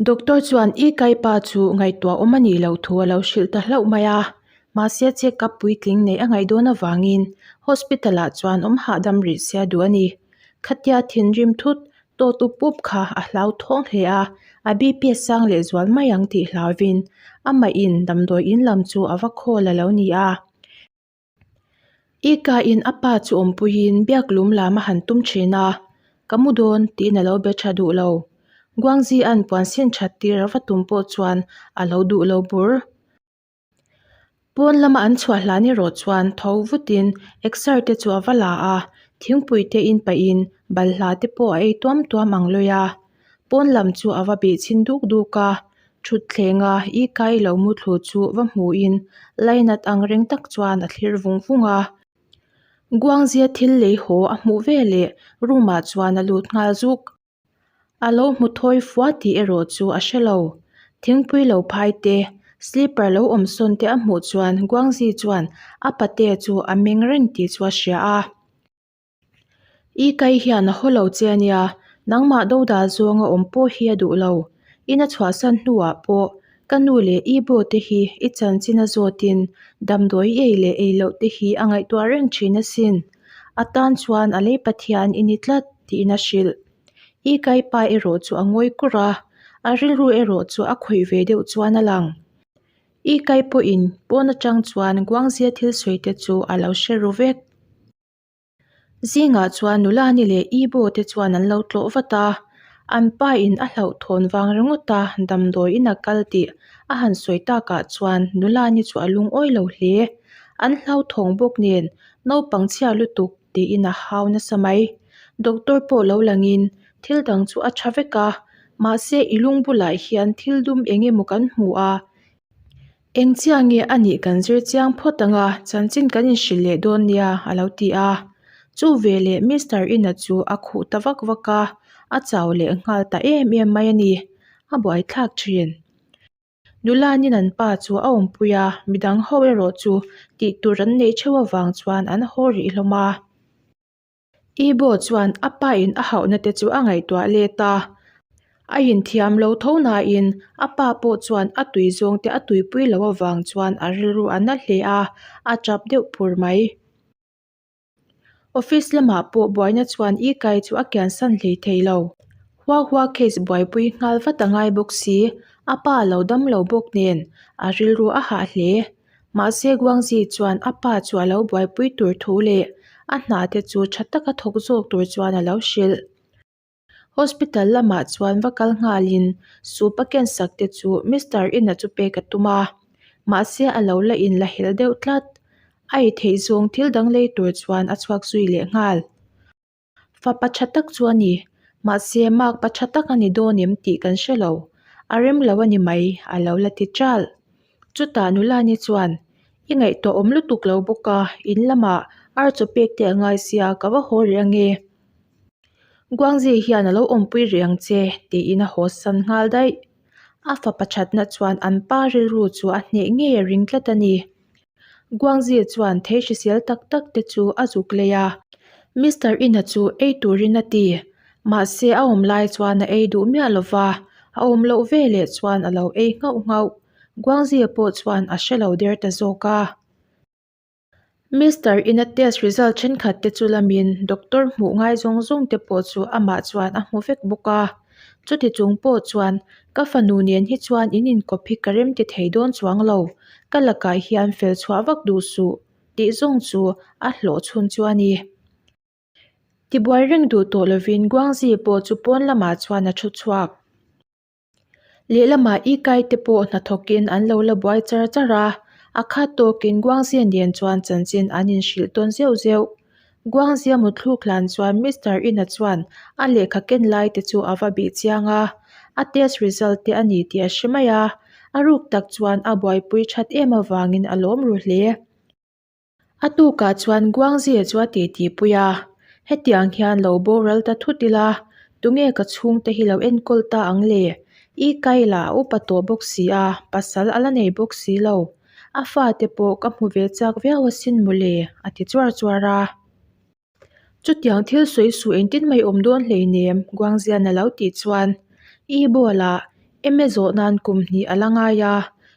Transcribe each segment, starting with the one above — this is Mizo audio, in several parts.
Doctor chuan i kai pa chu ngaihtuah awm a nih loh thu a lo hrilh ta hlauh mai a, mahse check up puitling neih a ngaih dawn avangin hospital ah chuan awm hahdam rih se a duh a ni. Khatia thinrim thut tawt up up kha a hlauthawng hle a, a BP a sang leh zual mai ang tih hlauvin amah in damdawi in lam chu a va khawl a lo ni a. I ka in a pa chu awmpuiin biak lum lam a han tum thin a, ka mu dawn tiin a lo be tha duh lo. Guangzi an puan sin that tir a va tum pawh chuan a lo duh lo bur. Pawn lama an chhuah hlan erawh chuan tho vutin exer te chu a va la a, thingpui te in pahin balhla te pawh a ei tuam tuam ang lawi a. Pawn lam chu a va bih chhin duk duk a, Thutthlenga i kai lo muthlu chu va hmuhin lainat ang reng tak chuan a thlir vung vung a. Guangzia thil lei haw a hmuh veleh room ah chuan a lut nghal zuk. A lo hmu thawi fua tih erawh chu a hre lo. Thingpui lo phai te, slipper lo awm sawn te a hmuh chuan Guangzi chuan a pate chu a meng reng tih chu a hria a. I kai hian a haw lo che a nia, nangmah dodal zawnga awm pawh hi a duh lo. Ina chhuahsan hnuah pawh ka nu leh i bo te hi i chanchin a zawtin damdawi i ei leh ei loh te hi a ngaihtuah reng thin asin. A tan chuan a lei Pathian i ni tlat tiin a hrilh. I kai pa erawh chu a ngawi kur a, a rilru erawh chu a khawih ve deuh chuan a lang. I kai pawhin pawn atang chuan Guangzia thil sawi te chu a lo hre ru vek. Zingah chuan nula ni leh Ibo te chuan an lo tlawh vat a, an pa in a hlauhthawn vang ringawt a damdawi in a kal tih a han sawi takah chuan nula ni chu a lungawi lo hle. An hlauthawng bawk nen naupang chhia lutuk tiin a hau nasa mai. Doctor pawh lo langin thil dang chu a tha vek a, mahse i lung bulah hian thil dum eng emaw kan hmu a, Eng chiah nge a nih kan zir chiang phawt ang a, chanchin kan inhrilh leh dawn nia, a lo ti a. Chu veleh Mister Ina chu a khuh ta vak vak a, a chau leh nghal ta em em mai a ni. A buaithlak thin. Nulanin an pa chu a awmpui a, midang ho erawh chu tih tur an neih theuh avang chuan an haw rih hlawm a. Ibo chuan a pa in a hauhna te chu a ngaihtuah let a, a inthiam lo tho nain a pa pawh chuan a tui zawng te a tuipui loh avang chuan a rilru a na hle a, a tap deuh phur mai. Office lamah pawh buaina chuan I kai chu a kiansan hlei thei lo. Hua hua case buaipui nghal vat a ngai bawk si, a pa lo dam lo bawk nen a rilru a hah hle. Mahse Guangzi chuan a pa chu a lo buaipui tur thu leh a hna te chu tha taka thawk zawk tur chuan a lo hrilh. Hospital lamah chuan va kal nghalin soup a ken sak te chu Mister Ina chu pek a tum a, mahse a lo la in la hel deuh tlat. A ei theih zawng thil dang lei tur chuan a chhuak zui leh nghal. Fapa tha tak chu a ni, mahse makpa tha tak a ni dawn em tih kan hre lo, a rem lo a ni mai a lo la ti ṭalh. Chutah nulani chuan, I ngaihtuah awm lutuk lo bawk a, in lamah ar chaw pek te a ngai sia ka va haw rih ange. Guangzi hian a lo awmpui rih ang che tiin a haw san nghal daih. A fapa thatna chuan an pa rilru chu a hneh ngei a ring tlat a ni. Guangzi chuan thei hrisel tak tak te chu a zuk lei a, Mister Ina chu ei turin a ti. Mahse a awm lai chuan a ei duh miah lo va, a awm loh veleh chuan a lo ei nghauh nghauh. Guangzi pawh chuan a hre lo der ta zawk a. Mister Ina test result thenkhat te chu lamin doctor hmuh ngai zawng zawng te pawh chu amah chuan a hmu vek bawk a. Chuti chung pawh chuan ka fanu nen hi chuan in inkawp hi ka rem ti thei dawn chuang lo, ka lakah hian fel chhuah vak duh suh tih zawng chu a hlawh chhun chu a ni. Tibuai reng duh tawh lovin Guangzi pawh chu pawn lamah chuan a thu chhuak. Lehlamah i kai te pawh hnathawkin an lo la buai char char a, a khat tawkin Guangzia nen chuan chanchin an inhrilh tawn zeuh zeuh. Guangzia mutthluk hlan chuan Mister Ina chuan a lehkha ken lai te chu a va bih chiang a, a test result te a ni tih a hre mai a, a ruk tak chuan a buaipui that em avangin a lawm ru hle. A tukah chuan Guangzia chu a titi pui a, hetiang hian lo boral ta thut ila, tunge ka chhungte hi lo enkawl ta ang le? I kai lah a upa tawh bawk si a, pasal a la nei bawk si lo. A fate pawh ka hmu ve chak viau asin mawle, a ti chuar chuar a. Chutiang thil sawi suh engtin mai awm dawn hleinem, Guangzian a lo tih chuan, I bowl ah. MA zawh nan kum hnih a la ngai a,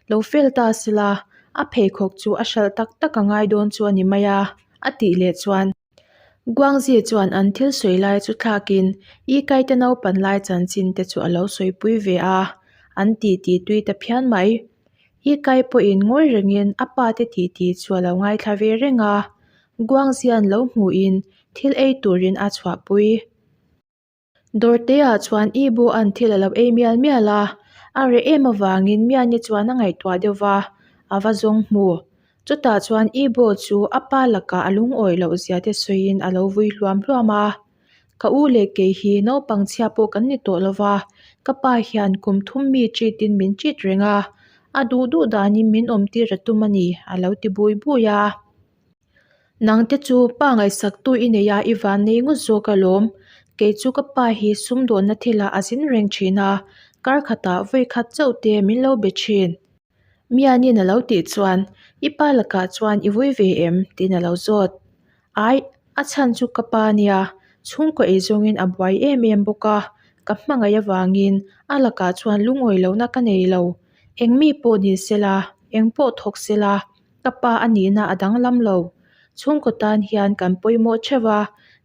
lo fail ta sela a pheikhawk chu a hralh tak tak a ngai dawn chu a ni mai a, a tih leh chuan. Guangzi chuan an thil sawi lai chu thlakin Yi Kai te naupan lai chanchin te chu a lo sawipui ve a, an titi tui ta phian mai. Yi Kai pawhin ngawi rengin a pa te titi chu a lo ngaithla ve reng a, Guangzian lo hmuhin thil ei turin a chhuahpui. Dawrteah chuan I Buan thil a lo ei mial mial a, a reh em avangin Miani chuan a ngaihtuah deuh va, a va zawng hmu. Chutah chuan I Bu chu a pa lakah a lungawi loh zia te sawiin a lo vui hluam hluam a. Ka u leh kei hi naupang chhia pawh kan ni tawh lo va, ka pa hian kum thum mi treat in min treat reng a, a duh duh danin min awm tir a tum a ni, a lo ti bui bui a. Nangte chu pa ngaihsaktu i nei a, i van nei ngawt zawk alawm. Kei chu ka pa hi sumdawnna thilah a zin reng thin a, kar khatah vawi khat chauh te min lo be thin. Mianin a lo tih chuan, I pa lakah chuan i vui ve em? tiin a lo zawt. Aih, a chhan chu ka pa nia, chhungkaw ei zawngin a buai em em bawk a, ka hmangaih avangin a lakah chuan lungawi lohna ka nei lo. Eng mi pawh ni sela, eng pawh thawk sela, Ka pa a nihna a danglam lo. Chhungkaw tan hian kan pawimawh theuh a,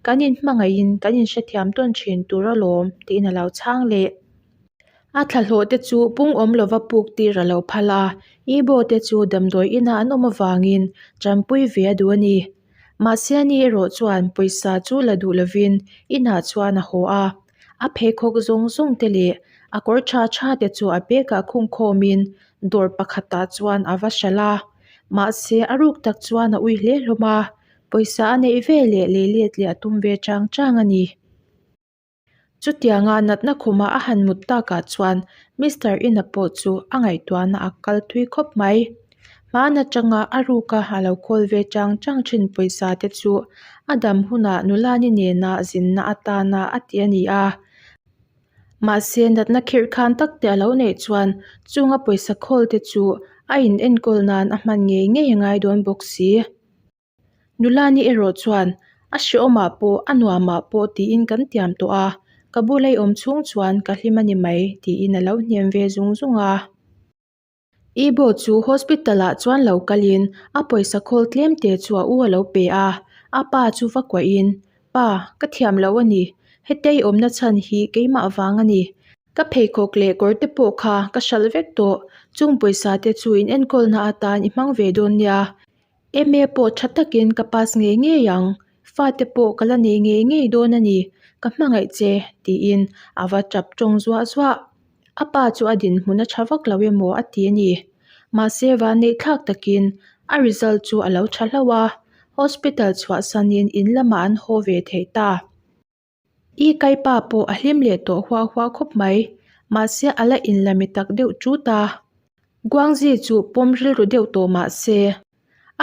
kan inhmangaihin kan inhrethiam tawn thin tur alawm tiin a lo chhang leh. A thlahlawh te chu pung awm lova puk tir a lo phal a, Ibo te chu damdawi ina an awm avangin tanpui ve a duh a ni. Mahse ani erawh chuan pawisa chu la duh lovin inah chuan a haw a. A pheikhawk zawng zawng te leh a kawr tha tha te chu a bag ah khung khawmin dawr pakhatah chuan a va hralh a, mahse a ruk tak chuan a ui hle hlawm a, pawisa a neih ve leh lei let leh a tum ve chang chang a ni. Chutianga natna khuma a han mut takah chuan Mister Ina pawh chu a ngaihtuahna a kal thui khawp mai. Hmaan atanga a ruka a lo kawl ve chang chang thin pawisa te chu a dam hunah nula ni nena zinna atana a ti a ni a. Mahse, natna khirh khan tak te a lo neih chuan chunga pawisa khawl te chu a in enkawl nan a hman ngei ngei a ngai dawn bawk si. Nula ni erawh chuan a hrehawmah pawh a nuamah pawh tiin kan tiam tawh a, ka bula i awm chhung chuan ka hlim a ni mai tiin a lo hnem ve zung zung a. Ibo chu hospital ah chuan lo kalin a pawisa khawl tlem te chu a u a lo pe a, a pa chu va kuahin, Pa, ka thiam lo a ni, hetei awmna chhan hi keimah vang a ni. Ka pheikhawk leh kawr te pawh kha ka hralh vek tawh, chung pawisa te chu in enkawlna atan i hmang ve dawn nia. MA pawh tha takin ka pass ngei ngei ang, fate pawh ka la nei ngei ngei dawn a ni, ka hmangaih che, tiin a va tap tawng zuah zuah. A pa chu a dinhmun a tha vak lo emaw a ti a ni. Mahse vanneih thlak takin a result chu a lo tha hlauh a, hospital chhuahsanin in lamah an haw ve thei ta. I kai pa pawh a hlim leh tawh huah huah khawp mai, mahse a la inla mi tak deuh chut a. Guangzi chu pawm rilru deuh tawh mahse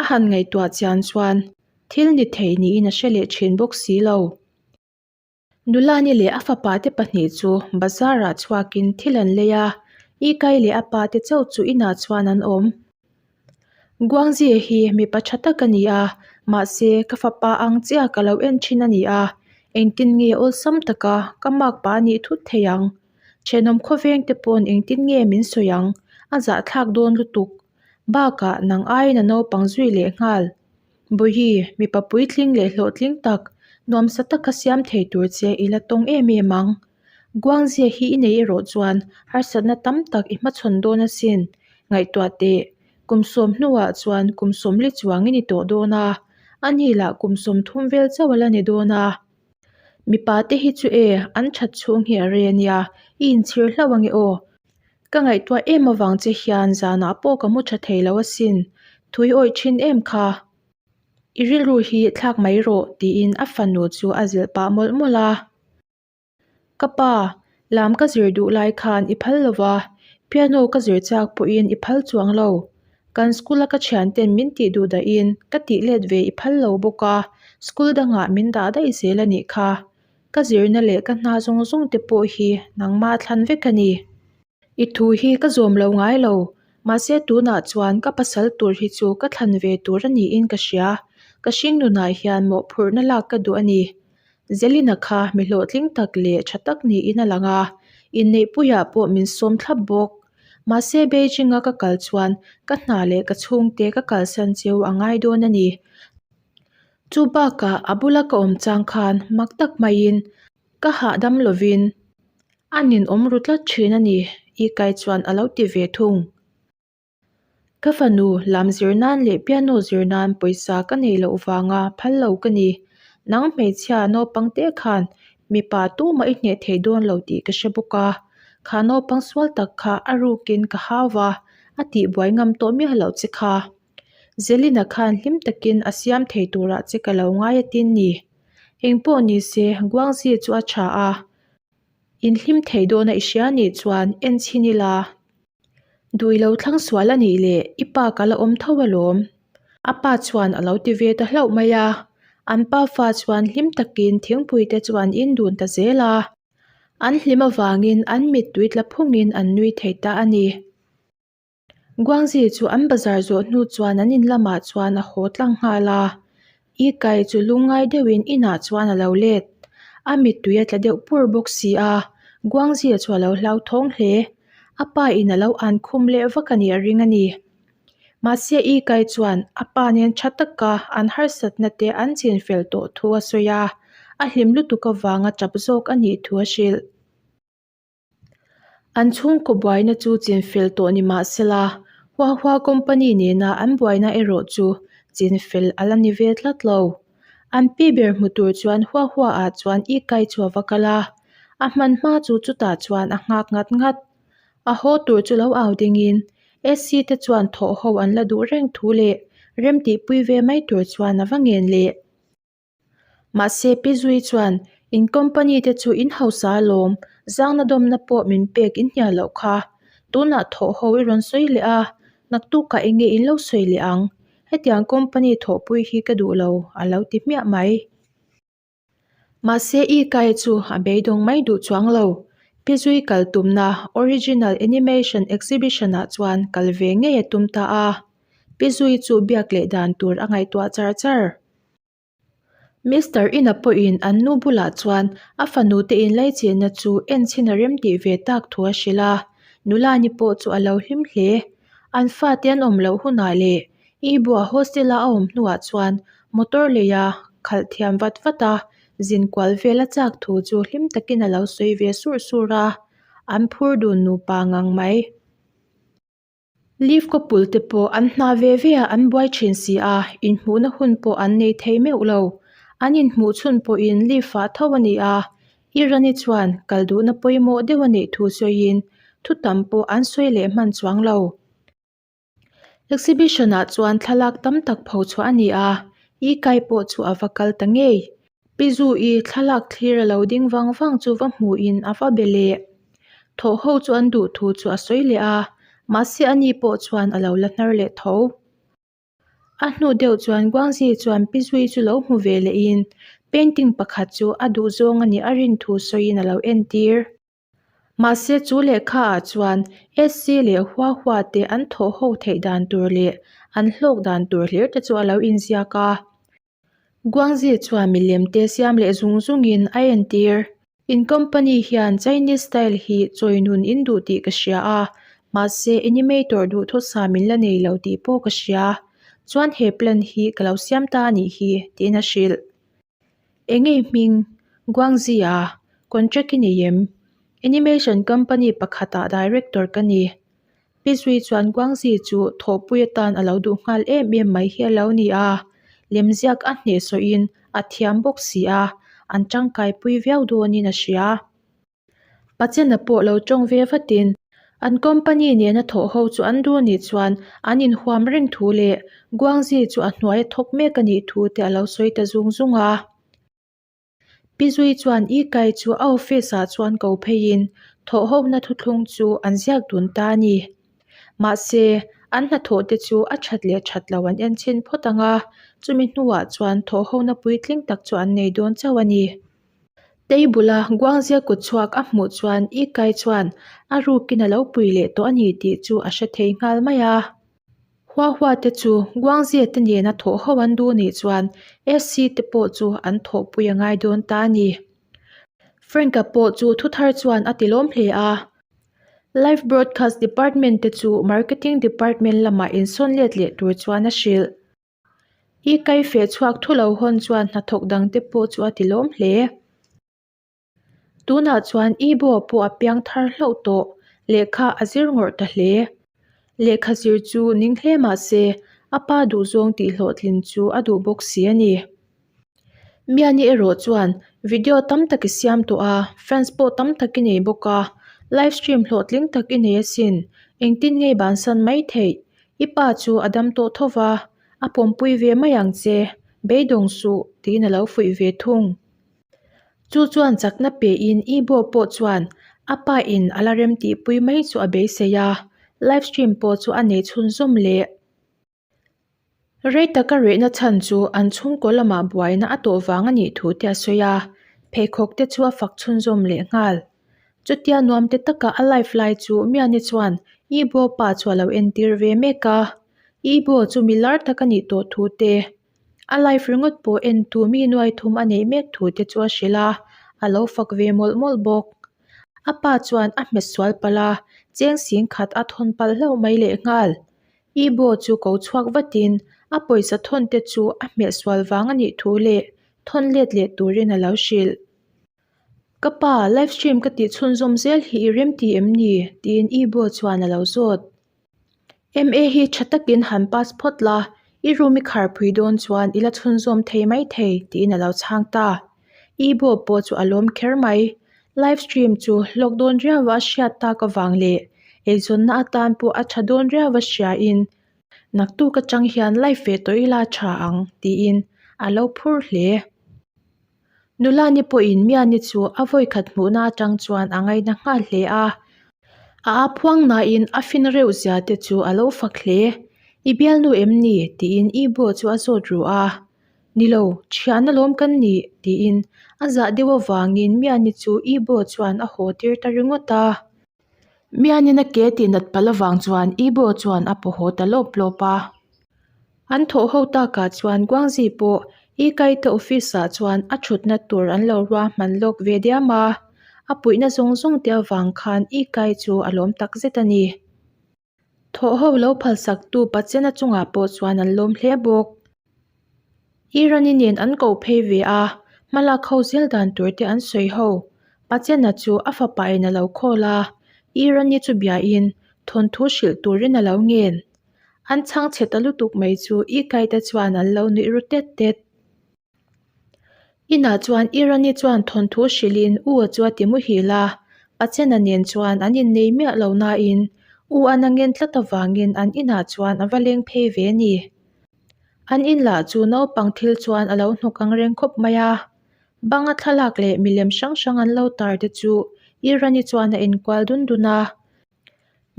a han ngaihtuah chian chuan thil ni thei niin a hre leh thin bawk si lo. Nulani leh a fapa te pahnih chu bazar ah chhuakin thil an lei a, I kai leh a pa te chauh chu inah chuan an awm. Guangzi hi mipa tha tak a ni a, mahse ka fapa ang chiah ka lo en thin a ni a, engtin nge awlsam taka ka makpa a nih thut thei ang? Thenawm khawveng te pawn engtin nge min sawi ang? A zahthlak dawn lutuk. Bakah nang aiin a naupang zui leh nghal. Bawihi, mipa puitling leh hlawhtling tak, nuamsa taka siam thei tur che i la tawng em em ang. Guangzia hi i nei erawh chuan harsatna tam tak i hmachhawn dawn asin. Ngaihtuah teh, kum sawm hnuah chuan kum sawmli chuang i ni tawh dawn a, a ni lah kum 30 vel chauh a la ni dawn a. Mipa te hi chu e, an that chhung hi a rei a nia, i inchhir hlauh ange aw. Ka ngaihtuah em avang che hian zanah pawh ka mu tha thei lo asin, thui awih thin em kha. I rilru hi thlak mai rawh tiin a fanu chu a zilh pah mawlh mawlh a. Ka pa, lam ka zir duh lai khan i phal lo va, piano ka zir chak pawhin i phal chuang lo. Kan school a ka thianten min tih duh dahin ka tih let ve i phal lo bawk a, school dangah min dah daih zel a nih kha. Ka zirna leh ka hna zawng zawng te pawh hi nangmah thlan vek a ni. I thu hi ka zawm lo ngai lo, mahse tunah chuan ka pasal tur hi chu ka thlan ve tur a niin ka hria, ka hring nunah hian mawhphurhna lak ka duh a ni. Zelina kha mi hlawhtling tak leh tha tak niin a lang a, Inneihpuiah pawh min sawm thlap bawk. Mahse Beijing-a ka kal chuan ka hna leh ka chhungte ka kalsan cheu a ngai dawn a ni. Chu bakah a bula ka awm chang khan mak tak maiin ka hahdam lovin a ninawm ru tlat thin a ni, Ikai chuan a lo ti ve thung. Ka fanu lam zir nan leh piano zir nan pawisa ka nei loh vanga phal lo ka ni. Nang hmeichhia naupang te khan mipa tumah i hneh thei dawn lo tih ka hre bawk a. Kha naupang sual tak kha a rukin ka hau va, a tihbuai ngam tawh miah loh che kha. Zelina khan hlim takin a siam thei turah che ka lo ngai atin ni. Engpawh ni se Guangxi chu a tha a, inhlim thei dawna i hria nih chuan en chhin ila. Duh lo thlang sual a nih leh i pa ka la awm tho alawm. A pa chuan a lo ti ve ta hlauh mai a. An pa fa chuan hlim takin thingpui te chu an in dun ta zel a. An hlim avangin an mittui tla phungin an nui thei ta a ni. Guangzi chu an bazar zawh hnu chuan an in lamah chuan a haw tlang nghal a. I kai chu lungngai deuhin inah chuan a lo let. A mittui a tla deuh pur bawk si a, Guangzia chu a lo hlauthawng hle. A pa in a lo an khum leh vak a nih a ring a ni. Mahse I kai chuan a pa nen tha taka an harsatna te an chin fel tawh thu a sawi a, a hlim lutuk avanga tap zawk a nih thu a hrilh. An chhungkaw buaina chu chinfel tawh ni mah sela, Huahua company nena an buaina erawh chu chinfel a la ni ve tlat lo. An pi ber hmu tur chuan Huahua ah chuan i kai chu a va kal a, a hman hma chu chutah chuan a nghak ngat ngat. A haw tur chu lo au dingin SC te chuan thawh ho an la duh reng thu leh remtihpui ve mai tur chuan a va ngen leh. Mahse Pi Zui chuan, In company te chu in hausa alawm, zangna dawmna pawh min pek in hnial loh kha. Tunah thawh ho i rawn sawi leh a, naktukah eng nge in lo sawi leh ang? Hetiang company thawhpui hi ka duh lo, a lo ti hmiah mai. Mahse i kai chu a beidawng mai duh chuang lo. Pi Zui kal tumna Original Animation Exhibition-ah chuan kal ve ngei a tum ta a. Pi Zui chu biak leh dan tur a ngaihtuah char char. Mister Ina pawhin an nu bulah chuan a fanu te inlaichenna chu enchhin a rem tih ve tak thu a hrilh a, nula ni pawh chu a lo hlim hle. An fate an awm loh hunah leh Ibua hostel a a awm hnuah chuan motor leia khalh thiam vat vat a, zin kual vel a chak thu chu hlim takin a lo sawi ve surh surh a, an phur dun nupa ngang mai. Leave couple te pawh an hna ve ve a an buai thin si a, inhmuhna hun pawh an nei thei meuh lo. An inhmuh chhun pawhin leave ah tho a ni a, Irani chuan kal duhna pawimawh deuh a neih thu sawiin thu tam pawh an sawi leh hman chuang lo. Exhibition ah chuan thlalak tam tak pho chhuah a ni a, Ikai pawh chu a va kal ta ngei. Pi Zu-i thlalak thlir a lo ding vang vang chu va hmuhin a va be leh. Thawh ho chu an duh thu chu a sawi leh a, mahse ani pawh chuan a lo la hnar leh tho. A hnu deuh chuan Guangzi chuan Pi Zui chu lo hmu ve lehin painting pakhat chu a duh zawng a nih a rin thu sawiin a lo entir. Mahse chu lehkha ah chuan SC leh Hua Hua te an thawh ho theih dan tur leh an hlawk dan tur hlir te chu a lo inziak a. Guangzi chuan milem te siam leh zung zungin a entir. In company hian Chinese style hi chawi nun in duh tih ka hria a, mahse animator duhthusam min la nei lo tih pawh ka hria. Chuan he plan hi ka lo siam ta a nih hi, tiin a hrilh. Eng ei hming? Guangzi a, contract i nei em? Animation company pakhatah director ka ni. Pi Zui chuan Guangzi chu thawhpui atan a lo duh nghal em em mai hi a lo ni a, lemziak a hnehsawhin a thiam bawk si a, an tangkaipui viau dawnin a hria. Pachena pawh lo tawng ve vatin an company nena thawh ho chu an duh anih chuan an inhuam reng thu leh Guangzi chu a hnuai a thawk mek anih thu te a lo sawi ta zung zung a. Pi Zui chuan I Kai chu a office ah chuan ko pheiin thawhhona thuthlung chu an ziak dun ta a ni. Mahse, an hnathawh te chu a that leh that lo an en chhin phawt ang a, chumi hnuah chuan thawhhona puitling tak chu an nei dawn chauh a ni. Table a Guangzia kut chhuak a hmuh chuan I Kai chuan a rukin a lo pui leh tawh a ni tih chu a hre thei nghal mai a. Hua hua te chu Guangzia te nena thawh ho an duh nih chuan SC te pawh chu an thawhpui a ngai dawn ta a ni. Frank-a pawh chu thuthar chuan a ti lawm hle a. Live broadcast department te chu marketing department lamah insawn let leh tur chuan a hrilh. I kai feh chhuak thu lo hawn chuan hnathawk dangte pawh chu a ti lawm hle. Tunah chuan Ibo pawh a piang thar hlauh tawh, lehkha a zir ngawrh ta hle. Lehkha zir chu ning hle mah se, a pa duhzawng tih hlawhtlin chu a duh bawk si a ni. Miani erawh chuan video tam tak i siam tawh a, fans pawh tam tak i nei bawk a, live stream hlawhtling tak i nei asin, engtin ngei bansan mai theih? I pa chu a dam tawh tho va, a pawmpui ve mai ang che, beidawng suh, tiin a lo fuih ve thung. Chu chuan chakna pein Ibo pawh chuan a pa in a la rem tihpui mai chu a beisei a, live stream pawh chu a nei chhunzawm leh. Rei taka rehna chhan chu an chhungkaw lamah buaina a tawh vang a nih thu te a sawi a, pheikhawk te chu a fak chhunzawm leh nghal. Chutia nuam te taka a live lai chu Miani chuan Ibo pa chu a lo entir ve mek a, Ibo chu mi lar tak a nih tawh thu te, A live ringawt pawh entu mi nuai thum a neih mek thu te chu a hrilh a, a lo fak ve mawlh mawlh bawk. A pa chuan a hmet sual palh a, cheng sing khat a thawn palh hlauh mai lehnghal. Ibo chu ko chhuak vatin a pawisa thawn te chu a hmeh sual vang a nih thu leh thawn let leh turin a lo hrilh. Ka pa, live stream ka tih chhunzawm zel hi i remti em ni? tiin Ibo chuan a lo zawt. MA hi tha takin han pass phawt la, i room i khar phui dawn chuan i la chhunzawm thei mai thei tiin a lo chhang ta. I bo pawh chu a lawm kher mai. Live stream chu hlawk dawn riau a hriat tak avang leh eizawnna atan pawh a tha dawn riau a hriain naktuk atang hian live ve tawh ila tha ang tiin a lo phur hle. Nula ni pawhin Miani chu a vawikhat hmuhna atang chuan a ngaina nghal hle a. A a phuang nain a fin reuh zia te chu a lo fak hle. I bialnu em ni? tiin Ibo chu a zawt ru a. Ni lo, thian alawm kan ni, tiin a zah deuh avangin Miani chu Ibo chuan a haw tir ta ringawt a. Mianin a ke tih nat palh avang chuan Ibo chuan a paw haw ta lawp lawp a. An thawh ho takah chuan Guangzi pawh Ikaite office ah chuan a thutna tur an lo ruahman lawk ve diam a, a puihna zawng zawng te avang khan Ikai chu a lawm tak zet a ni. Thawh ho lo phalsaktu Pachena chungah pawh chuan an lawm hle bawk. Irani nen an ko phei ve a, hmalak ho zel dan tur te an sawi ho. Pachena chu a fapa in a lo call a, Irani chu biain thawnthu hrilh turin a lo ngen. An chhang chhe ta lutuk mai chu Ikaite chuan an lo nuih ru tet tet. Inah chuan Irani chuan thawnthu hrilhin U a chu a ti muhil a, Pachena nen chuan an innei miah lo nain U an a ngen tlat avangin an inah chuan a va leng phei ve a ni. An in lah chu naupang thil chuan a lo hnawk ang reng khawp mai a, banga thlalak leh milem hrang hrang an lo tar te chu Irani chuan a enkual dun dun a.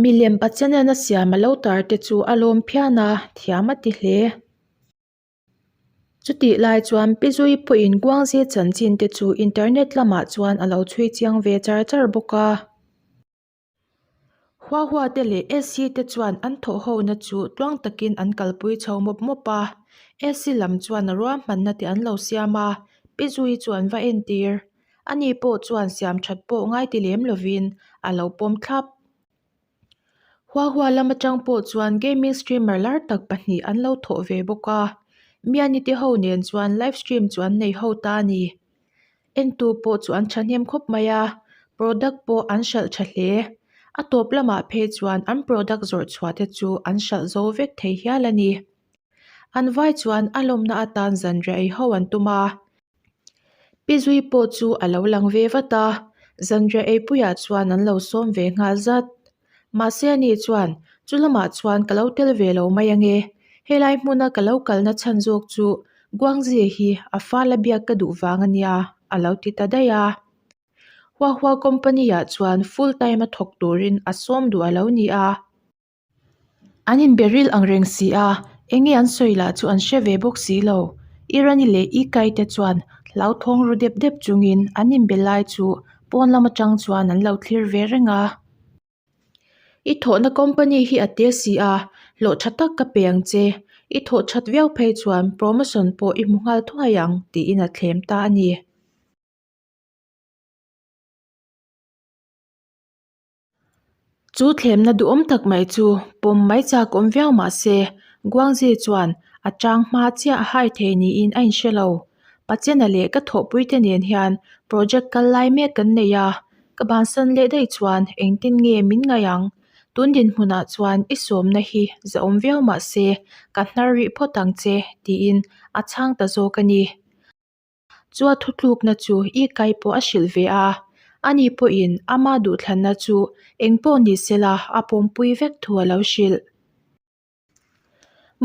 Milem Pachenan a siam a lo tar te chu a lawm phian a, thiam a ti hle. Chutih lai chuan Pi Zui pawhin Guangzi chanchin te chu internet lamah chuan a lo chhui chiang ve char char bawk a. Huahua te leh SC te chuan an thawh hona chu tluang takin an kalpui chho mawp mawp a. SC lam chuan a ruahmanna te an lo siam a, Pi Zui chu an va entir. Ani pawh chuan siam that pawh ngai ti lem lovin a lo pawm thlap. Huahua lam atang pawh chuan gaming streamer lar tak pahnih an lo thawh ve bawk a, Miani te ho nen chuan live stream chu an nei ho ta a ni. Entu pawh chu an thahnem khawp mai a, product pawh an hralh tha hle. A tawp lamah phei chuan an product zawrh chhuah te chu an hralh zo vek thei hial a ni. An vai chuan a lawmna atan zanriah ei ho an tum a. Pi Zui pawh chu a lo lang ve vat a, zanriah eipuiah chuan an lo sawm ve nghal zat. Mahse ani chuan, Chu lamah chuan ka lo tel ve lo mai ange, helai hmuna ka lo kalna chhan zawk chu Guangzi hi a fala biak ka duh vang ania a lo ti ta daih a. Huahua company-ah chuan full time a thawk turin a sawm duh a lo ni a. An inberil ang reng si a, enge an sawi lah chu an hre ve bawk si lo. Irani leh Ikai te chuan hlauthawng ru dep dep chungin an inbe lai chu pawn lam atang chuan an lo thlir ve reng a. I thawhna company hi a te si a, hlawh tha tak ka pe ang che. I thawh that viau phei chuan promotion pawh i hmu nghal thuai ang tiin a thlem ta a ni. Chu thlemna duhawm tak mai chu pawm mai chak awm viau mah se, Guangzi chuan a chang hma chiah hai thei niin a inhre lo. Pachena leh ka thawhpuite nen hian project kal lai mek kan nei a, ka bansan leh daih chuan engtin nge min ngaih ang? Tun dinhmunah chuan i sawmna hi zahawm viau mah se, ka hnar rih phawt ang che, tiin a chhang ta zawk a ni. Chua thutlukna chu i kai pawh a hrilh ve a, ani pawhin ama duhthlanna chu eng pawh ni sela a pawmpui vek thu a lo hrilh.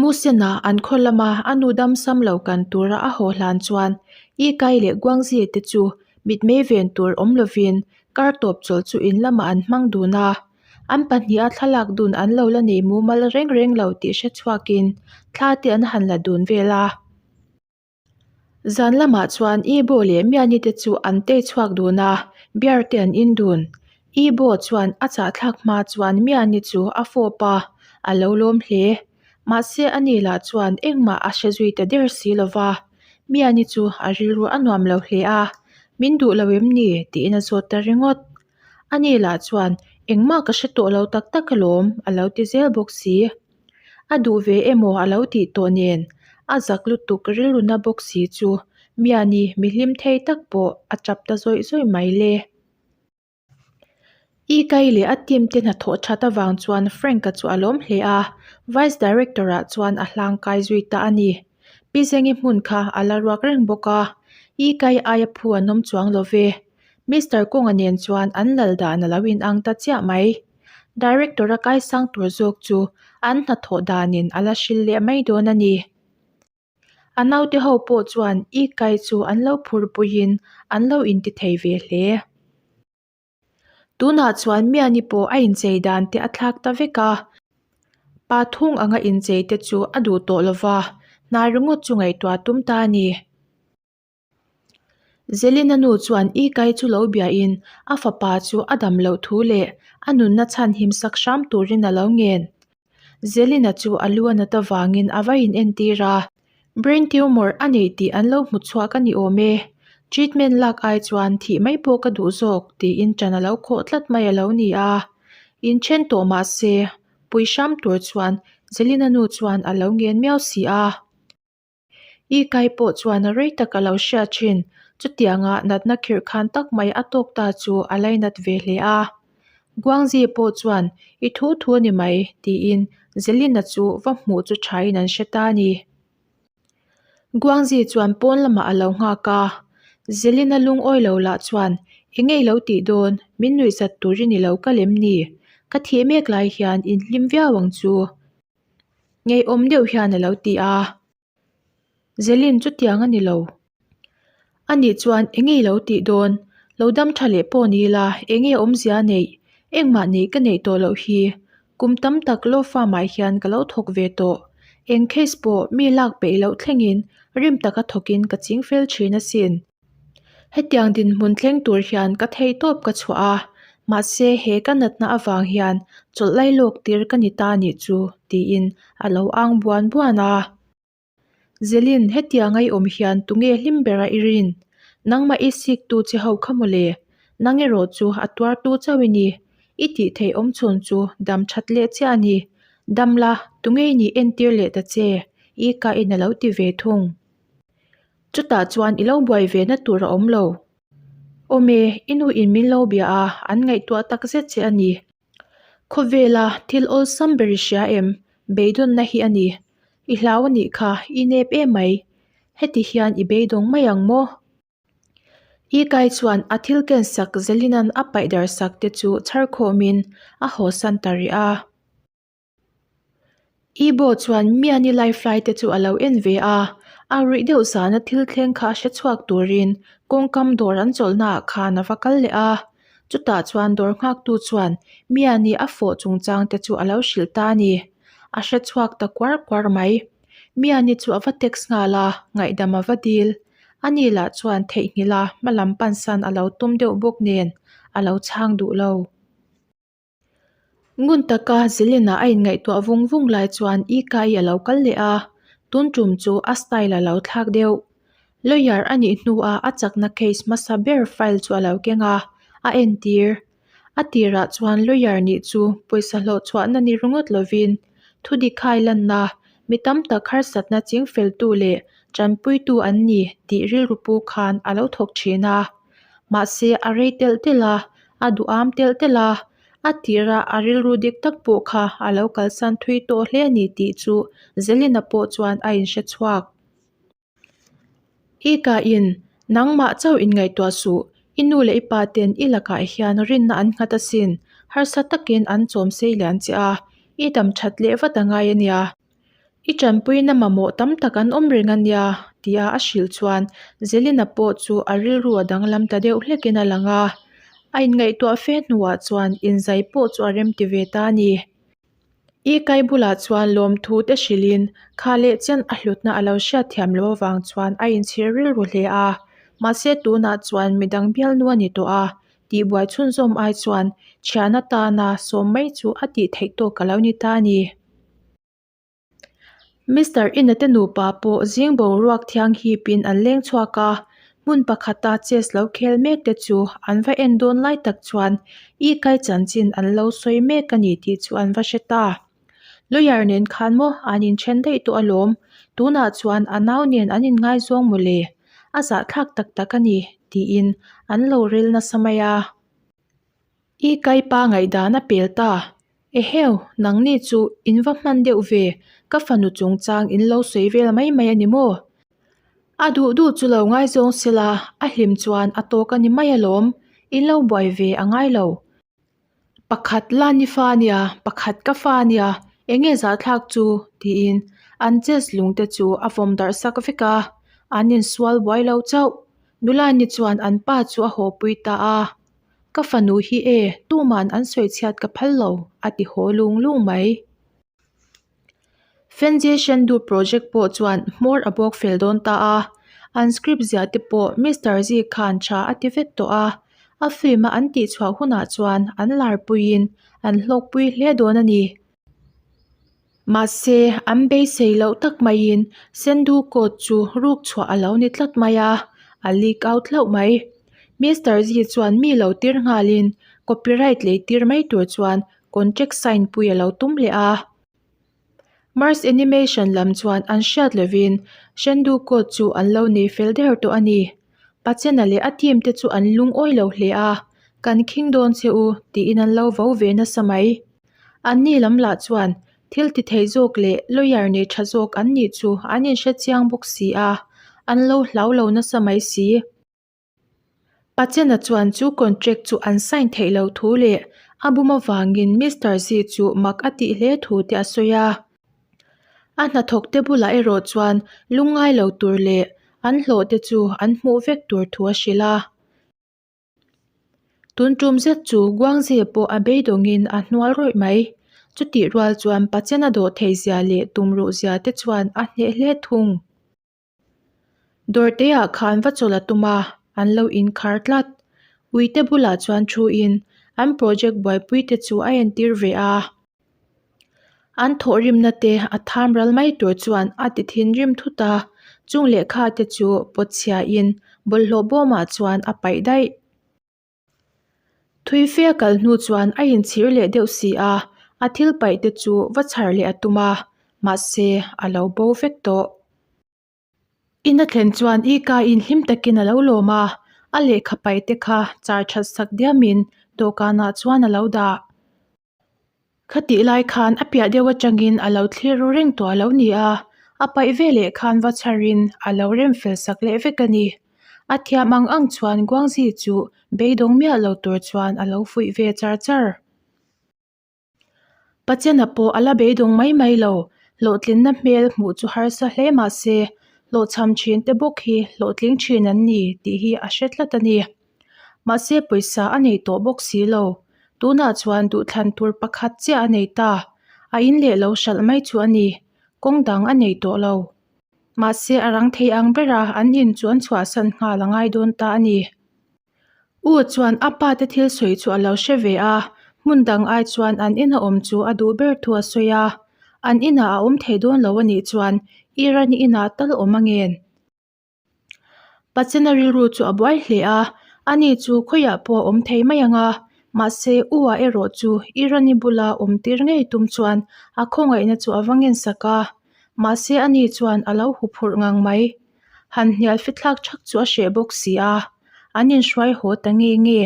Musena an khaw lama a nu damsam lo kan tura a haw hlan chuan i kai leh Guangzhi te chu mitmei ven tur awm lovin kar tawp chawlh chu in lamah an hmang dun a, an pahniha thlalak dun an lo la nei mumal reng reng lo tih hre chhuakin thla te an han la dun vel a. Zan lamah chuan Ibo leh Miani te chu an tei chhuak dun a, beer te an in dun. Ibo chuan a chahthlak hma chuan Miani chu a fawp a, a lo lawm hle. Mahse ani lah chuan engmah a hre zui ta der si lo va. Miani chu a rilru a nuam lo hle a, Min duh lo em ni? tiin a zawt ta ringawt. Ani lah chuan engmah ka hre tawh lo tak tak alawm a lo ti zel bawk si. A duh ve emaw a lo tih tawh nen a zak lutuk rilru na bawk si chu Miani mi hlim thei tak pawh a tap ta zawih zawih mai le. I kai leh a team te hnathawh that avang chuan Frank-a chu a lawm hle a, Vice Director ah chuan a hlang kai zui ta a ni. Pi Zengi hmun kha a la ruak reng bawk a, I kai aia phu an awm chuang lo ve. Mister Kawnga nen chuan an lal dan a lo inang ta chiah mai. Director a kaisang tur zawk chu an hnathawh danin a la hrilh leh mai dawn a ni. A naute ho pawh chuan i kai chu an lo phur puiin an lo inti thei ve hle. Tunah chuan Miani pawh a inchei dan te a thlak ta vek a, pa thung anga inchei te chu a duh tawh lova, hna ringawt chu ngaihtuah tum ta a ni. Zelina nu chuan i kai chu lo biain a fapa chu a dam loh thu leh a nunna chhan himsak hram turin a lo ngen. Zelina chu a lu a nat avangin a va inentir a, Brain tumor a nei tih an lo hmu chhuak a ni awm e. Treatment lak ai chuan thih mai pawh ka duh zawk tiin ṭan a lo khawh tlat mai a lo ni a. Inṭhen tawh mah se, pui hram tur chuan Zelina nu chuan a lo ngen miau si a. I kai pawh chuan a rei tak a lo hriat thin. Chutianga natna khirh khan tak mai a tawk ta chu a lainat ve hle a. Guangzi pawh chuan i thu thu a ni mai tiin Zelina chu va hmuh chu thain an hre ta a ni. Guangzi chuan pawn lamah a lo nghak a. Zelina lungawi lo lah chuan eng nge i lo tih dawn min nuihzat turin i lo kal em ni? Ka thih mek lai hian in hlim viau ang chu. Ngeiawm deuh hian a lo ti a, Zelin chutiang a ni lo. Anih chuan eng nge i lo tih dawn? Lo dam tha leh pawh ni ila eng nge awmzia a neih? Engmah neih ka neih tawh loh hi. Kum tam tak law farm ah hian ka lo thawk ve tawh. Eng case pawh mi lak peih loh thlengin rim taka thawkin ka ching fel thin asin. Hetiang dinhmun thleng tur hian ka theihtawp ka chhuah a, mahse he ka natna avang hian chawlh lai lawk tir ka ni ta nih chu tiin a lo ang buan buan a. Zelin, hetianga i awm hian tunge hlim bera i rin? Nangmah i siktu che ho kha mawle, nang erawh chu a tuartu chauh i ni. I tih theih awm chhun chu dam that leh chiah a ni. Dam la, tunge i nih entir leh ta che? I ka in a lo ti ve thung. Chutah chuan i lo buai ve na tur a awm lo. Awm e, i nu in min lo bia a, an ngaihtuah tak zet che a ni. Khawvela thil awlsam ber i hria em? Beidawnna hi a ni. I hlau a nih kha, i nep em mai. Heti hian i beidawng mai ang maw? I kai chuan a thil kensak Zelina'n a paih darsak te chu chhar khawmin a hawsan ta rih a. Ibo chuan Miani Laifly te chu a lo en ve a, a ruih deuh zana thil thleng kha hre chhuak turin kawngkam dawr an chawlhna ah khan a va kal leh a. Chutah chuan dawr nghaktu chuan Miani a fawh chungchang te chu a lo hrilh ta a ni. A hre chhuak ta kuar kuar mai. Miani chu a va text nghal a, ngaihdam a va dil. Ani lah chuan theihnghilh a hmalam pansan a lo tum deuh bawk nen a lo chhang duh lo. Ngun taka Zelena a inngaihtuah vung vung lai chuan Ika-i a lo kal leh a, tun tum chu a style a lo thlak deuh. Lawyer a nih hnuah a chakna case hmasa ber file chu a lo keng a, a entir. A tirah chuan lawyer nih chu pawisa hlawh chhuahna ni ringawt lovin thudik khai lanna, mi tam tak harsatna chingfeltu leh tanpuitu an ni tih rilru pu khan a lo thawk thin a. Mahse a rei telh telh a, a duham telh telh a, a tira a rilru dik tak pawh kha a lo kalsan thui tawh hle a ni tih chu Zelina pawh chuan a inhre chhuak. I ka in, nangmah chauh inngaihtuah suh, i nu leh i pa ten i lakah hian rinna an nghat asin, harsa takin an chawm sei lian che a, i dam that leh vat a ngai a nia. I tanpuina mamawh tam tak an awm reng a nia, tia a hrilh chuan Zelina pawh chu a rilru a danglam ta deuh hlekin a lang a, a inngaihtuah fe hnuah chuan inzai pawh chu a remti ve ta a ni. I kai bulah chuan lawmthu te hrilhin kha leh chen a hlutna a lo hriat thiam loh avang chuan a inchhir rilru hle a, mahse tunah chuan midang bialnu a ni tawh a, tihbuai chhunzawm ai chuan thian atana sawm mai chu a tih theih tawk a lo ni ta a ni. Mister Ina te nupa pawh zing boruak thiang hipin an leng chhuak a, hmun pakhata chess lo khel mek te chu an va en dawn lai tak chuan i kai chanchin an lo sawi mek a ni tih chu an va hre ta. Lawyer nen khan maw an inthen daih tawh alawm, tunah chuan a nau nen an inngaizawng mawle, a zahthlak tak tak a ni tiin an lo rel nasa mai a. I kai pa ngaihdan a pel ta. Eheu, nangni chu in va hman deuh ve, ka fanu chungchang in lo sawi vel mai mai a ni maw? A duh duh chu lo ngaizawng sela, a hlim chuan a tawk a ni mai alawm, in lo buai ve a ngai lo. Pakhat la ni fa nia, pakhat ka fa nia, eng nge zahthlak chu? tiin an chest lung te chu a vawm darh sak vek a, an insual buai lo chauh. Nula ni chuan an pa chu a haw pui ta a. Ka fanu hi e, tuman an sawi chhiat ka phal lo, a ti haw lung lung mai. Fenzi Shendu project pawh chuan hmawr a bawk fel dawn ta a, an script ziah te pawh Mister Zi khan tha a ti vek tawh a, a film a an tihchhuah hunah chuan an larpuiin an hlawkpui hle dawn a ni. Mahse, an beisei loh tak maiin Sendu coat chu ruk chhuah a lo ni tlat mai a, a leak out hlauh mai. Mister Zi chuan mi lo tir nghalin copyright lei tir mai tur chuan contract sign pui a lo tum leh a. Mars Animation lam chuan an hriat lovin Shendu coat chu an lo nei fel der tawh a ni. Pachena leh a team te chu an lungawi lo hle a, Kan khing dawn che u tiin an lo vo ve nasa mai. Anni lam lah chuan thil ti thei zawk leh lawyer nei tha zawk an nih chu an inhre chiang bawk si a, an lo hlau lo nasa mai si. Pachena chuan chu contract chu an sign theih loh thu leh a bum avangin Mister Zi chu mak a tih hle thu te a sawi a. A hnathawk te bulah erawh chuan lungngai lo tur leh an hlawh te chu an hmuh vek tur thu a hrilh a. Tun tum zet chu Guangzhe pawh a beidawngin a hnual rawih mai. Chutih rual chuan Pachena dawh thei zia leh tumruh zia te chuan a hneh hle thung. Dawrteah khan va chawlh a tum a, an lo inkhar tlat. Uite bulah chuan thuin an project buaipui te chu a entir ve a. An thawhrimna te a tham ral mai tur chuan a ti thinrim thut a, chung lehkha te chu pawt chhiain bawlhhlawh bawmah chuan a paih daih. Thui fe a kal hnu chuan a inchhir leh deuh si a, a thil paih te chu va chhar leh a tum a, mahse a lo bo vek tawh. In a thlen chuan i ka in hlim takin a lo lawm a, a lehkha paih te kha char that sak diamin dawhkanah chuan a lo dah. Khatih lai khan a piah deuh atangin a lo thlir ru reng tawh a lo ni a, a paih veleh khan va chharin a lo rem fel sak leh vek a ni. A thiam ang ang chuan Guangzi chu beidawng miah lo tur chuan a lo fuih ve char char. Pachena pawh a la beidawng mai mai lo, hlawhtlinna hmel hmuh chu harsa hle mah se, hlawhchham thin te bawk hi hlawhtling thin an ni tih hi a hre tlat a ni. Mahse pawisa a nei tawh bawk si lo. Tunah chuan duhthlan tur pakhat chiah a nei ta. A in leh lo hralh mai chu a ni. Kawng dang a nei tawh lo. Mahse a rang thei ang bera an in chu an chhuahsan nghal a ngai dawn ta a ni. U chuan a pa te thil sawi chu a lo hre ve a, hmun dang ai chuan an ina awm chu a duh ber thu a sawi a. An inah a awm thei dawn lo a nih chuan Iran inah tal awm a ngen. Pachena rilru chu a buai hle a, ani chu khawiah pawh a awm thei mai ang a. Mahse, U-a erawh chu Irani bula awm tir ngei tum chuan a khawngaihna chu a va ngensak a. Mahse, ani chuan a lo huphurh ngang mai. Han hnial fithlak thak chu a hreh bawk si a, an inhruai haw ta nge nge.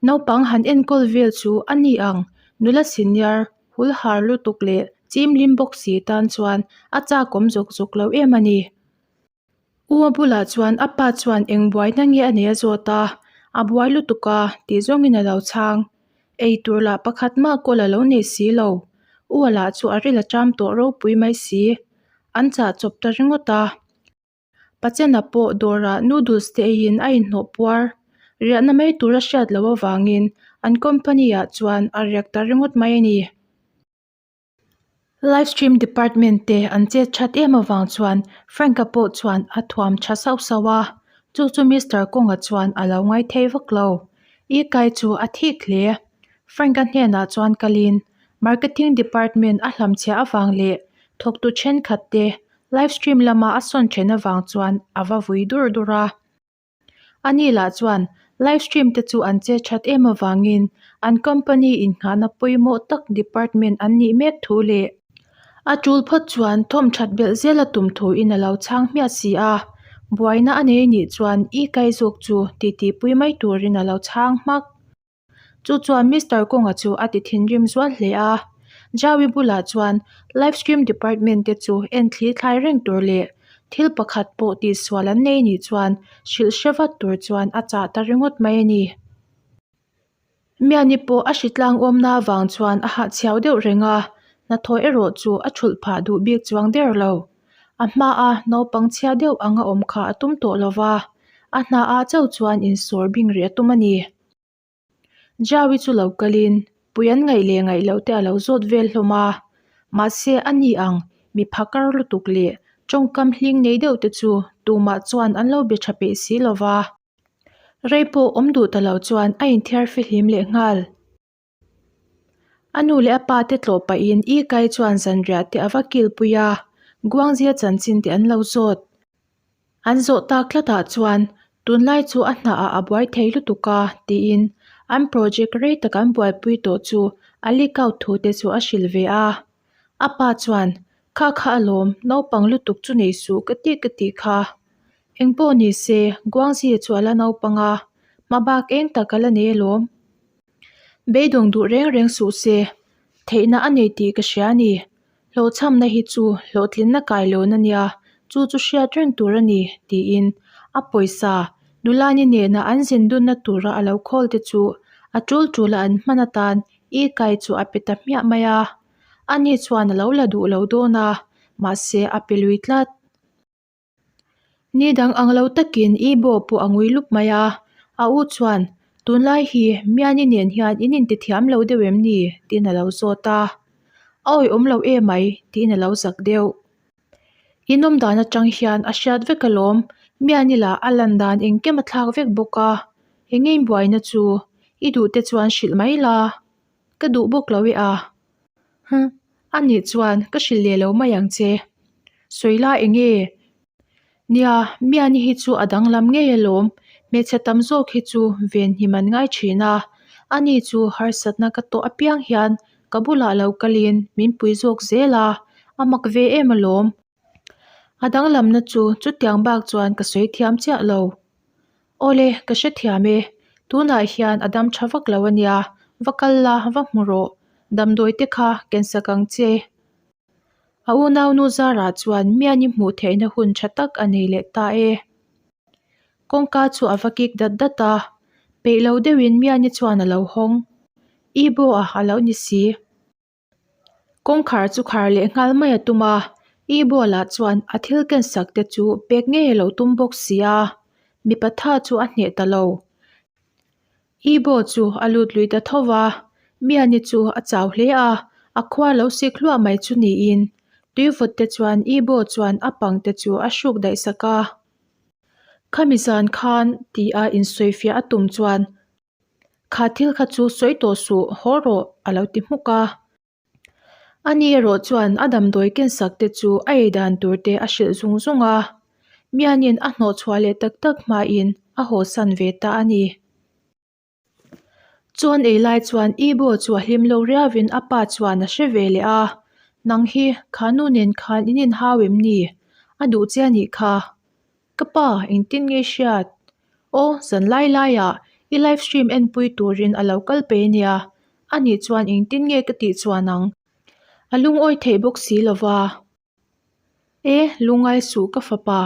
Naupang han enkawl vel chu a ni ang, nula senior hul har lutuk leh chim lim bawk si tan chuan a chakawm zawk zawk lo em a ni. U a bulah chuan a pa chuan eng buaina nge a nei a zawt a, a buai lutuk a tih zawngin a lo chhang. Ei tur lah pakhat mah kawl a lo nei si lo. U a lah chu a ril a ṭam tawh ropui mai si. An chah chawp ta ringawt a. Pachena pawh dawrah noodles te eiin a inhnawh puar. Riahna mai tur a hriat loh avangin an company ah chuan a riak ta ringawt mai a ni. Live stream department te an chet that em avang chuan Frank-a pawh chuan a thuam tha sauh sauh a, chu chu Mister Kawnga chuan a lo ngai thei vak lo. I kai chu a thik hle. Frank-a hnenah chuan kalin marketing department a hlamchhiah avang leh thawktu thenkhat te Live stream lama a sawn then avang chuan a va vui dur dur a. Ani lah chuan live stream te chu an che that em avangin an company innghahna pawimawh tak department an nih mek thu leh a tul phawt chuan thawm that belh zel a tum thu in a lo chhang hmiah si a. Buaina a nei nih chuan i kai zawk chu titi pui mai turin a lo chhang hmak. Chu chuan Mister Kawnga chu a ti thinrim zual hle a. Jaui bulah chuan live stream department te chu en thli thlai reng tur leh thil pakhat pawh tihsual an nei nih chuan hrilh hre vat tur chuan a chah ta ringawt mai a ni. Miani pawh a hritlang awmna avang chuan a hahchhiau deuh reng a, hnathawh erawh chu a thulh phah duh bik chuang der lo. A hmaa naupang chhia deuh anga awm kha a tum tawh lo va, a hnaah chauh chuan insawr bing rih a tum a ni. Jaui chu lo kalin pui an ngaih leh ngaih loh te a lo zawt vel hlawm a, mahse a ni ang mi phakar lutuk leh tawngkam hling nei deuh te chu tumah chuan an lo be tha peih si lo va. Rei pawh awm duh ta lo chuan a inthiar fihlim leh nghal. A nu leh a pa te tlawh pahin I Kai chuan zanriah te a va kilpui a, Guangzia chanchin te an lo zawt. An zawh tak tlatah chuan tunlai chu a hnaah a buai thei lutuk a tiin an project rei tak an buaipui tawh chu a leak out thu te chu a hrilh ve a. A pa chuan, Kha kha alawm, naupang lutuk chu nei suh ka tih ka tih kha. Engpawh ni se, Guangzia chu a la naupang a, hmabak eng tak a la nei alawm. Beidawng duh reng reng suh se, theihna a nei tih ka hria a ni. Hlawhchhamna hi chu hlawhtlinna kai loin a nia, chu chu hriat reng tur a ni, tiin a pawisa nulani nena an zin dunna tura a lo khawl te chu a tul tula an hman atan i kai chu a pe ta hmiah mai a. Ani chuan a lo la duh lo dawn a, mahse a pe lui tlat. Ni dang ang lo takin i baw pawh a ngui lup mai a, a u chuan, Tunlai hi Miani nen hian in intithiam lo deuh em ni? tiin a lo zawt a. A awihawm lo em mai, tiin a lo zak deuh. In awm dan atang hian a hriat vek alawm, Miani lah a lan dan engkim a thlak vek bawk a, eng nge inbuaina chu i duh te chuan hrilh mai la, ka duh bawk lo e a. Huh, a nih chuan ka hrilh leh lo mai ang che. Sawi la eng nge? Nia, Miani hi chu a danglam ngei alawm, hmeichhe tam zawk hi chu venhim an ngai thin a, ani chu harsatna ka tawh apiang hian ka bulah lo kalin min pui zawk zel a, a mak ve em alawm. A danglamna chu chutiang bak chuan ka sawi thiam chiah lo. Awle, ka hrethiam e. Tunah hian a dam tha vak lo a nia, va kal la, va hmu rawh. Damdawi te kha kensak ang che. A unaunu Zara chuan Miani hmuh theihna hun tha tak a nei leh ta e. Kawngka chu a va kik dat dat a, peih lo deuhin Miani chuan a lo hawng. I bo-a a lo ni si. Kawngkhar chu khar leh nghal mai a tum a, Ebola chuan a thil kensak te chu pek ngei a lo tum bawk si a, mipa tha chu a hneh ta lo. Ebo chu a lut lui ta tho va, Miani chu a chau hle a, a khua lo sik hluah mai chu niin tuivawt te chuan Ebo chuan a pang te chu a hruk daih sak a. Khami zan khan ti a insawifiah a tum chuan Kha thil kha chu sawi tawh suh, haw rawh, a lo ti hmuk a. Ani erawh chuan a damdawi kensak te chu a ei dan tur te a hrilh zung zung a. Mianin a hnawhchhuah leh tak tak hmain a hawsan ve ta a ni. Chuan ei lai chuan Ibo chu a hlim lo riauin a pa chuan a hre ve leh a, Nang hi kha nu nen khan in inhau em ni? A duh che a nih kha. Ka pa, engtin nge hriat? Aw, zan lai laiah i live stream enpui turin a lo kal pe nia, anih chuan engtin nge ka tih chuan ang? A lungawi theih bawk si lo va. E, lungai suh ka fapa,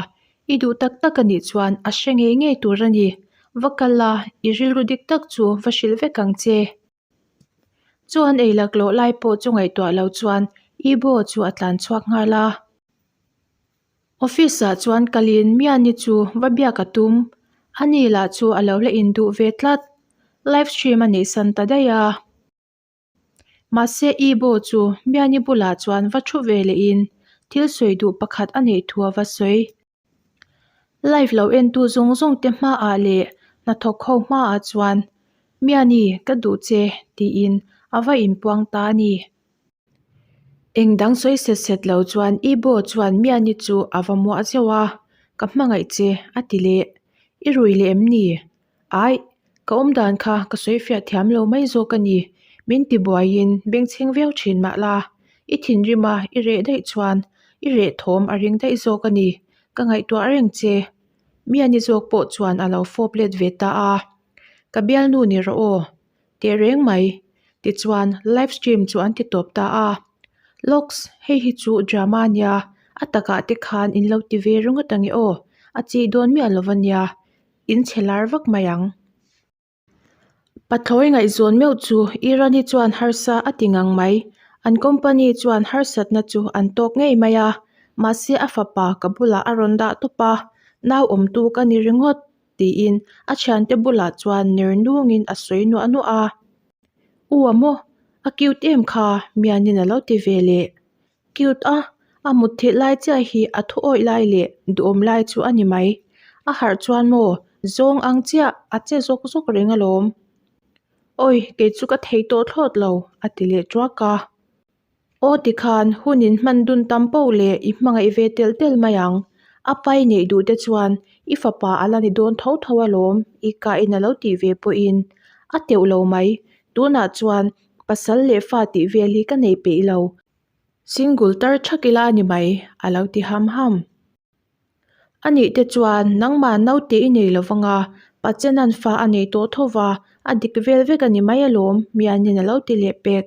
i duh tak tak a nih chuan a hre ngei ngei tur a ni. Va kal la, i rilru dik tak chu va hrilh vek ang che. Chuan ei laklawh lai pawh chu ngaihtuah lo chuan Ibo chu a tlan chhuak nghal a. Office ah chuan kalin Miani chu va biak a tum, ani lah chu a lo la induh ve tlat. Live stream a neihsan ta daih a. Mahse Ibo chu Miani bulah chuan va thu ve lehin thil sawi duh pakhat a neih thu a va sawi. Live lo entu zawng zawng te hmaah leh hnathawk ho hmaah chuan Miani ka duh che tiin a va inpuang ta a ni. Eng dang sawi set set lo chuan Ibo chuan Miani chu a va muah zeuh a, Ka hmangaih che a ti leh. I rui leh em ni? Aih, ka awm dan kha ka sawi fiah thiam lo mai zawk a ni. Min ti buaiin bengchheng viau thin mah la, i thinrim a i reh daih chuan i reh thawm a ring daih zawk a ni. Ka ngaihtuah reng che. Miani zawk pawh chuan a lo fawp let ve ta a. Ka bialnu ni rawh aw. Teh reng mai. Tichuan live stream chu an ti tawp ta a. Lawks, hei hi chu drama nia, a takah te khan in lo ti ve ringawt ange aw, a chih dawn miah lo ania. In chhe lar vak mai ang. Pathlawi ngaihzawn meuh chu Irani chuan harsa a ti ngang mai. An company chuan harsatna chu an tawk ngei mai a, mahse a fapa ka bulah a rawn dah tawp a, nau awmtu ka ni ringawt tiin a thiante bulah chuan ner nungin a sawi nuah nuah a. U a maw? A cute em kha Mianin a lo ti ve leh. Cute a, a mut thilh lai chiah hi a thu awih lai leh duhawm lai chu a ni mai. A harh chuan maw zawng ang chiah a che zawk zawk reng alawm. Awi, kei chu ka thei tawh thlawt lo, a ti leh tuak a. Aw tikhan hun in hman dun tam poh leh i hmangaih ve telh telh mai ang. A pai neih duh te chuan i fapa a la ni dawn tho tho alawm, i kah in a lo tih ve pawhin a teuh lo mai. Tunah chuan Pasal leh fa tih vel hi ka nei peih lo. Single tar thak ila a ni mai, a lo ti ham ham. A nih te chuan nangmah naute i nei lo vang a, Pachena'n fa a nei tawh tho va, a dik vel vek a ni mai alawm, Mianin a lo ti leh pek.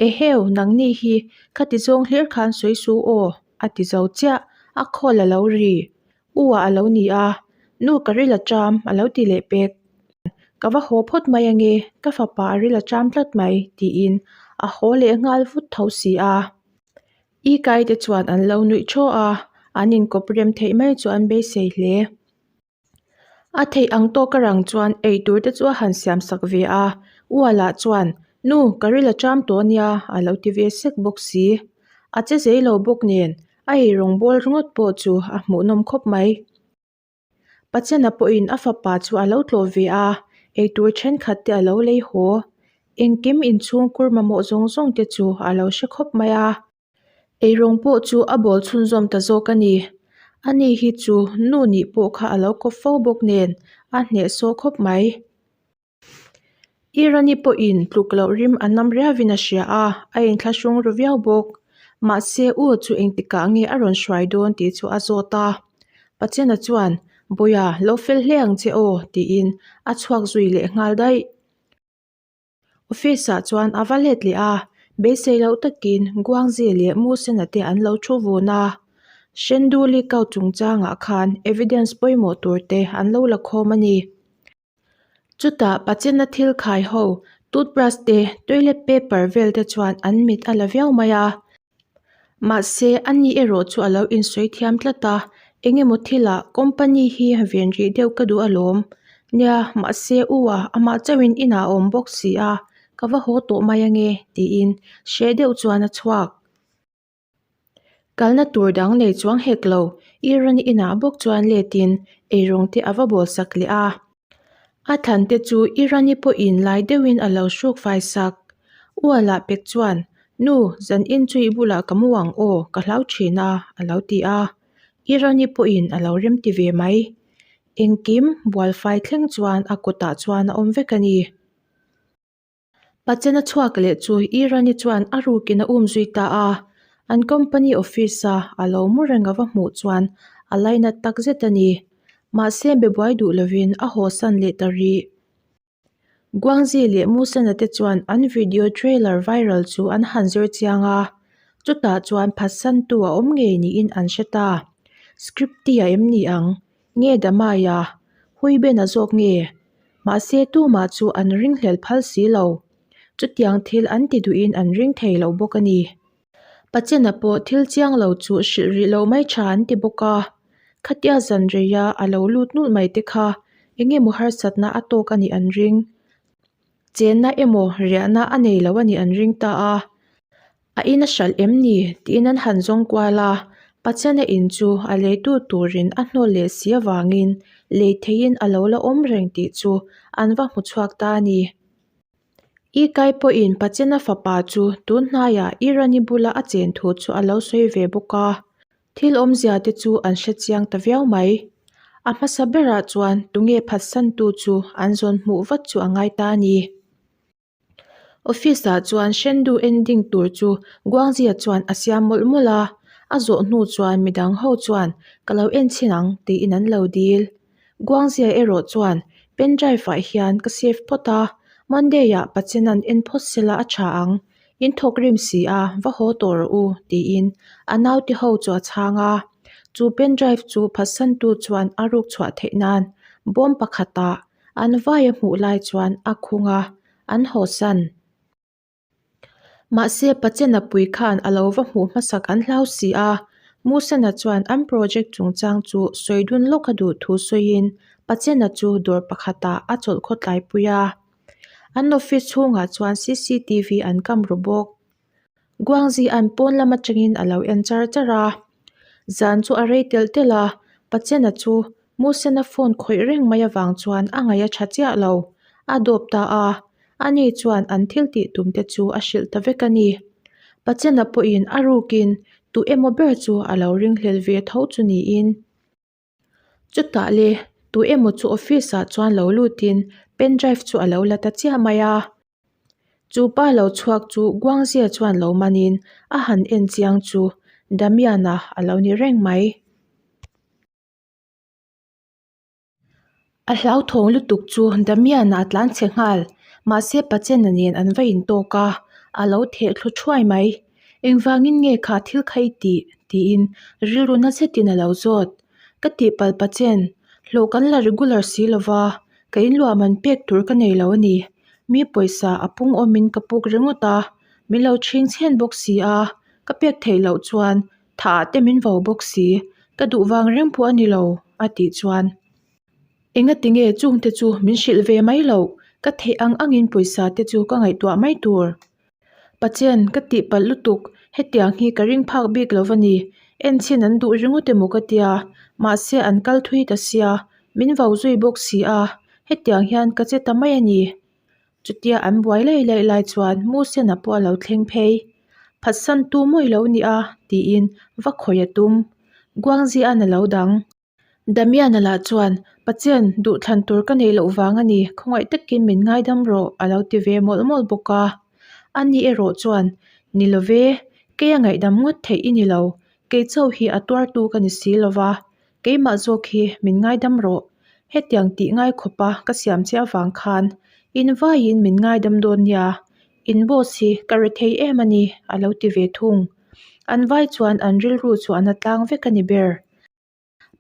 Eheu, nangni hi khati zawng hlir khan sawi su aw, a ti zo chiah, a call a lo ri. U ah a lo ni a, Nu ka ril a cham a lo ti leh pek. Ka va haw phawt mai ange, ka fapa a ril a cham tlat mai tiin a haw leh nghal vut tho si a. I kai te chuan an lo nuih thaw a, an inkawp rem theih mai chu an beisei hle. A theih ang tawk a rang chuan eitur te chu a han siam sak ve a, Ualah chuan Nu ka ril a cham tawh ania a lo ti ve sek bawk si. A che zei lo bawk nen A eirawng bawl ringawt pawh chu a hmuhnawm khawp mai. Pachena pawhin a fapa chu a lo tlawh ve a, eitur thenkhat te a lo lei haw. Engkim inchhungkur mamawh zawng zawng te chu a lo hre khawp mai a. Eirawng pawh chu a bawl chhunzawm ta zawk a ni. Ani hi chu nu nih pawh kha a lo kawp fo bawk nen a hnehsawh khawp mai. Irani pawhin tluk loh rim a nam riauin a hria a, a inthlahrung ru viau bawk. Mahse, U chu engtikah nge a rawn hruai dawn tih chu a zawt a. Pachena chuan, Bawia, lo fel hle ang che aw, tiin a chhuak zui leh nghal daih. Office ah chuan a va let leh a, beisei loh takin Guangzi leh Musena te an lo thu vun a. Shenduli kau chungchangah khan evidence pawimawh tur te an lo la khawm a ni. Chutah Pachena thil khai ho toothbrush te toilet paper vel te chuan an mit a la viau mai a. Mahse ani erawh chu a lo insawi thiam tlat a, eng emaw thilah company hi ven rih deuh ka duh alawm. Nia, mahse u a, amah chauhin inah a awm bawk si a, ka va haw tawh mai ange tiin hreh deuh chuan a chhuak. Kalna tur dang nei chuang hek lo, Iran inah bawk chuan letin eirawng te a va bawl sak leh a. A thlan te chu Irani pawhin lai deuhin a lo hruk fai sak. Ualah pek chuan, Nu, zan in chu i bulah ka mu ang aw, ka hlau thin a, a lo ti a. Irani pawhin a lo remti ve mai. Engkim bualfai thleng chuan a kutah chuan a awm vek a ni. Pachena chhuak leh chu Irani chuan a rukin a um zui ta a, an company office-a a lo mu reng a va hmuh chuan a lainat tak zet a ni. Mahse be buai duh lovin a hawsan leh ta rih. Guangxi leh Musana te chuan an video trailer viral chu an han zir chiang a, chutah chuan phatsantu a awm ngei niin an hre ta. Script-i a em ni ang? Nge Damai-a? Huibena zawk nge? Mahse tumah chu an ringhlel phal si lo. Chutiang thil an ti duhin an ring thei lo bawk a ni. Pachena pawh thil chiang lo chu hrilh rih lo mai tha an ti bawk a, khatia zan reia a lo lut nulh mai te kha eng emaw harsatna a tawk a nih an ring. Chenna emaw riahna a nei lo a nih an ring ta a, a in a hralh em ni tiin an han zawng kual a, Pachena in chu a leitu turin a hnawl leh si avangin lei theihin a lo la awm reng tih chu an va hmu chhuak ta a ni. I kai pawhin Pachena fapa chu tun hnaiah Irani bula a chen thu chu a lo sawi ve bawk a, thil awmzia te chu an hre chiang ta viau mai. A hmasa berah chuan tunge phatsantu chu an zawn hmuh vat chu a ngai ta a ni. Office ah chuan Shendu ending tur chu Guangzia chuan a siam mawlh mawlh a, a zawh hnu chuan midang ho chuan ka lo en chhin ang tiin an lo dil. Guangzia erawh chuan pen drive ah hian ka save phawt a, Monday ah Pachena'n en phawt sela a tha ang, in thawk rim si a, va haw tawh rawh u tiin a naute ho chu a chhang a. Chu pen drive chu phatsantu chuan a ruk chhuah theih nan bawm pakhatah an vai a hmuh lai chuan a khung a, an hawsan. Mahse, Pachena pui khan a lo va hmuh hmasak an hlau si a, Musana chuan an project chungchang chu sawi dun lawk a duh thu sawiin Pachena chu dawr pakhatah a chawlh khawtlai pui a. An office chhungah chuan cctv an kam ru bawk. Guangzi-a'n pawn lam atangin a lo en char char a. Zan chu a rei telh telh a, Pachena chu Musena phone khawih reng mai avang chuan a ngaih a tha chiah lo. A dawp ta a, ani chuan an thil tih tum te chu a hrilh ta vek a ni. Pachena pawhin a rukin tu emaw ber chu a lo ringhlel ve tho chu niin. Chutah le, tu emaw chu office ah chuan lo lutin pen drive chu a lo la ta chiah mai a. Chu pa lo chhuak chu Guangzia chuan lo manin a han en chiang chu Damian-a a lo ni reng mai. A hlauthawng lutuk chu Damian-a a tlan chhe nghal, mahse Pachena nen an va intawk a, a lo theh thlu thuai mai. Engvangin nge kha thil kha i tih? tiin rilru na zetin a lo zawt. Ka tihpalh Pachen, hlawh kan la regular si lova, ka inluah man pek tur ka nei lo a ni. Mi pawisa a pung awmin ka puk ringawt a, min lo chhing chhen bawk si a, ka pek theih loh chuan Tha te min vo bawk si, ka duh vang reng pawh a ni lo, a tih chuan. Engati nge chungte chu min hrilh ve mai loh, ka theih ang angin pawisa te chu ka ngaihtuah mai tur. Pathian, ka tihpalh lutuk, hetiang hi ka ring phak bik lo va ni, enchhin an duh ringawt emaw ka tia, mahse an kal thui ta sia, min vo zui bawk si a, hetiang hian ka che ta mai a ni. Chutia an buai laih laih lai chuan Musena pawh a lo thleng phei. Phatsantu mawi lo nia tiin va khawih a tum. Guangzia'n a lo dang. Damian-a lah chuan, Pathian, duhthlan tur ka neih loh vang a ni, khawngaih takin min ngaidam rawh a lo ti ve mawlh mawlh bawk a. Ani erawh chuan, Ni lo ve, kei a ngaihdam ngawt theih i ni lo, kei chauh hi a tuartu ka ni si lo va, Keimah zawk hi min ngaidam rawh. Hetiang tih ngai khawpa ka siam che avang khan in vaiin min ngaidam dawn nia, in boss hi ka re thei em a ni a lo ti ve thung. An vai chuan an rilru chu an a tlang vek a ni ber.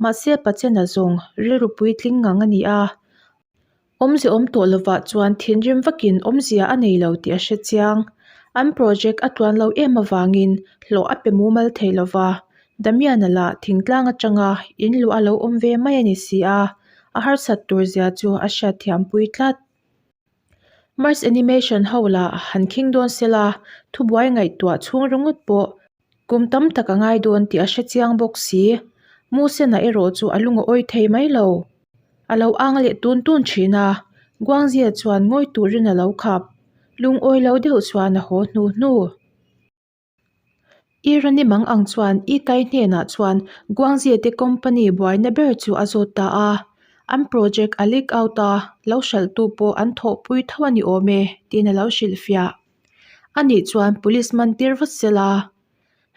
Mahse Pachena zawng rilru puitling ngang a ni a. Awmze awm tawh lovah chuan thinrim vakin awmzia a nei lo tih a hre chiang. An project a tluan lo em avangin hlawh a pe mumal thei lova, Damian-a lah thingtlang atanga in luah a lo awm ve mai a ni si a, a harsat tur zia chu a hriatthiam pui tlat. Mars Animation ho lah han khing dawn sela, thubuai ngaihtuah chhung ringawt pawh Kum tam tak a ngai dawn tih a hre chiang bawk si. Musena erawh chu a lung a awi thei mai lo. A lo ang leh tun tun thin a, Guangzia chuan ngawi turin a lo khap. Lungawi lo deuh chuan a haw hnu hnu. Irani mang ang chuan Ikai hnenah chuan Guangzia te company buaina ber chu a zawt ta a. An project a leak out a, lo hralhtu pawh an thawhpui tho a ni awm e, tiin a lo hrilhfiah. Anih chuan police man tir vat sela,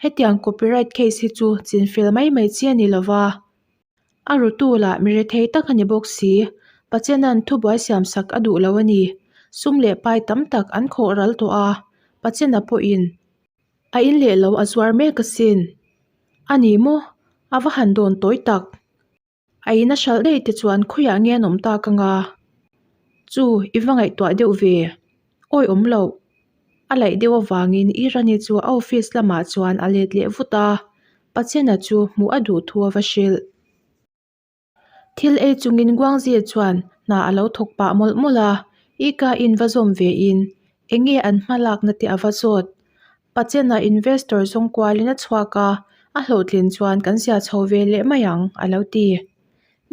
hetiang copyright case hi chu chinfel mai mai chi a ni lova. A rutu lah mi rethei tak a ni bawk si. Pachena'n thubuai siamsak a duh lo a ni. Sum leh pai tam tak an khawh ral tawh a, Pachena pawhin a in leh lo a zuar mek asin. A ni maw? A va han dawn tawi tak. A in a hralh daih te chuan khawiah nge an awm tak anga? Chu i va ngaihtuah deuh ve. Awi awm loh. A laih deuh avangin Irani chu a office lamah chuan a let leh vut a, Pachena chu hmuh a duh thu a va hrilh. Thil ei chungin Guangzia chuan hna a lo thawk pah mawlh mawlh a, Ika in va zawm ve in eng nge an hma lakna te a va zawt. Pachena investor zawng kualin a chhuak a, a hlawhtlin chuan kan zia chho ve leh mai ang, a lo ti.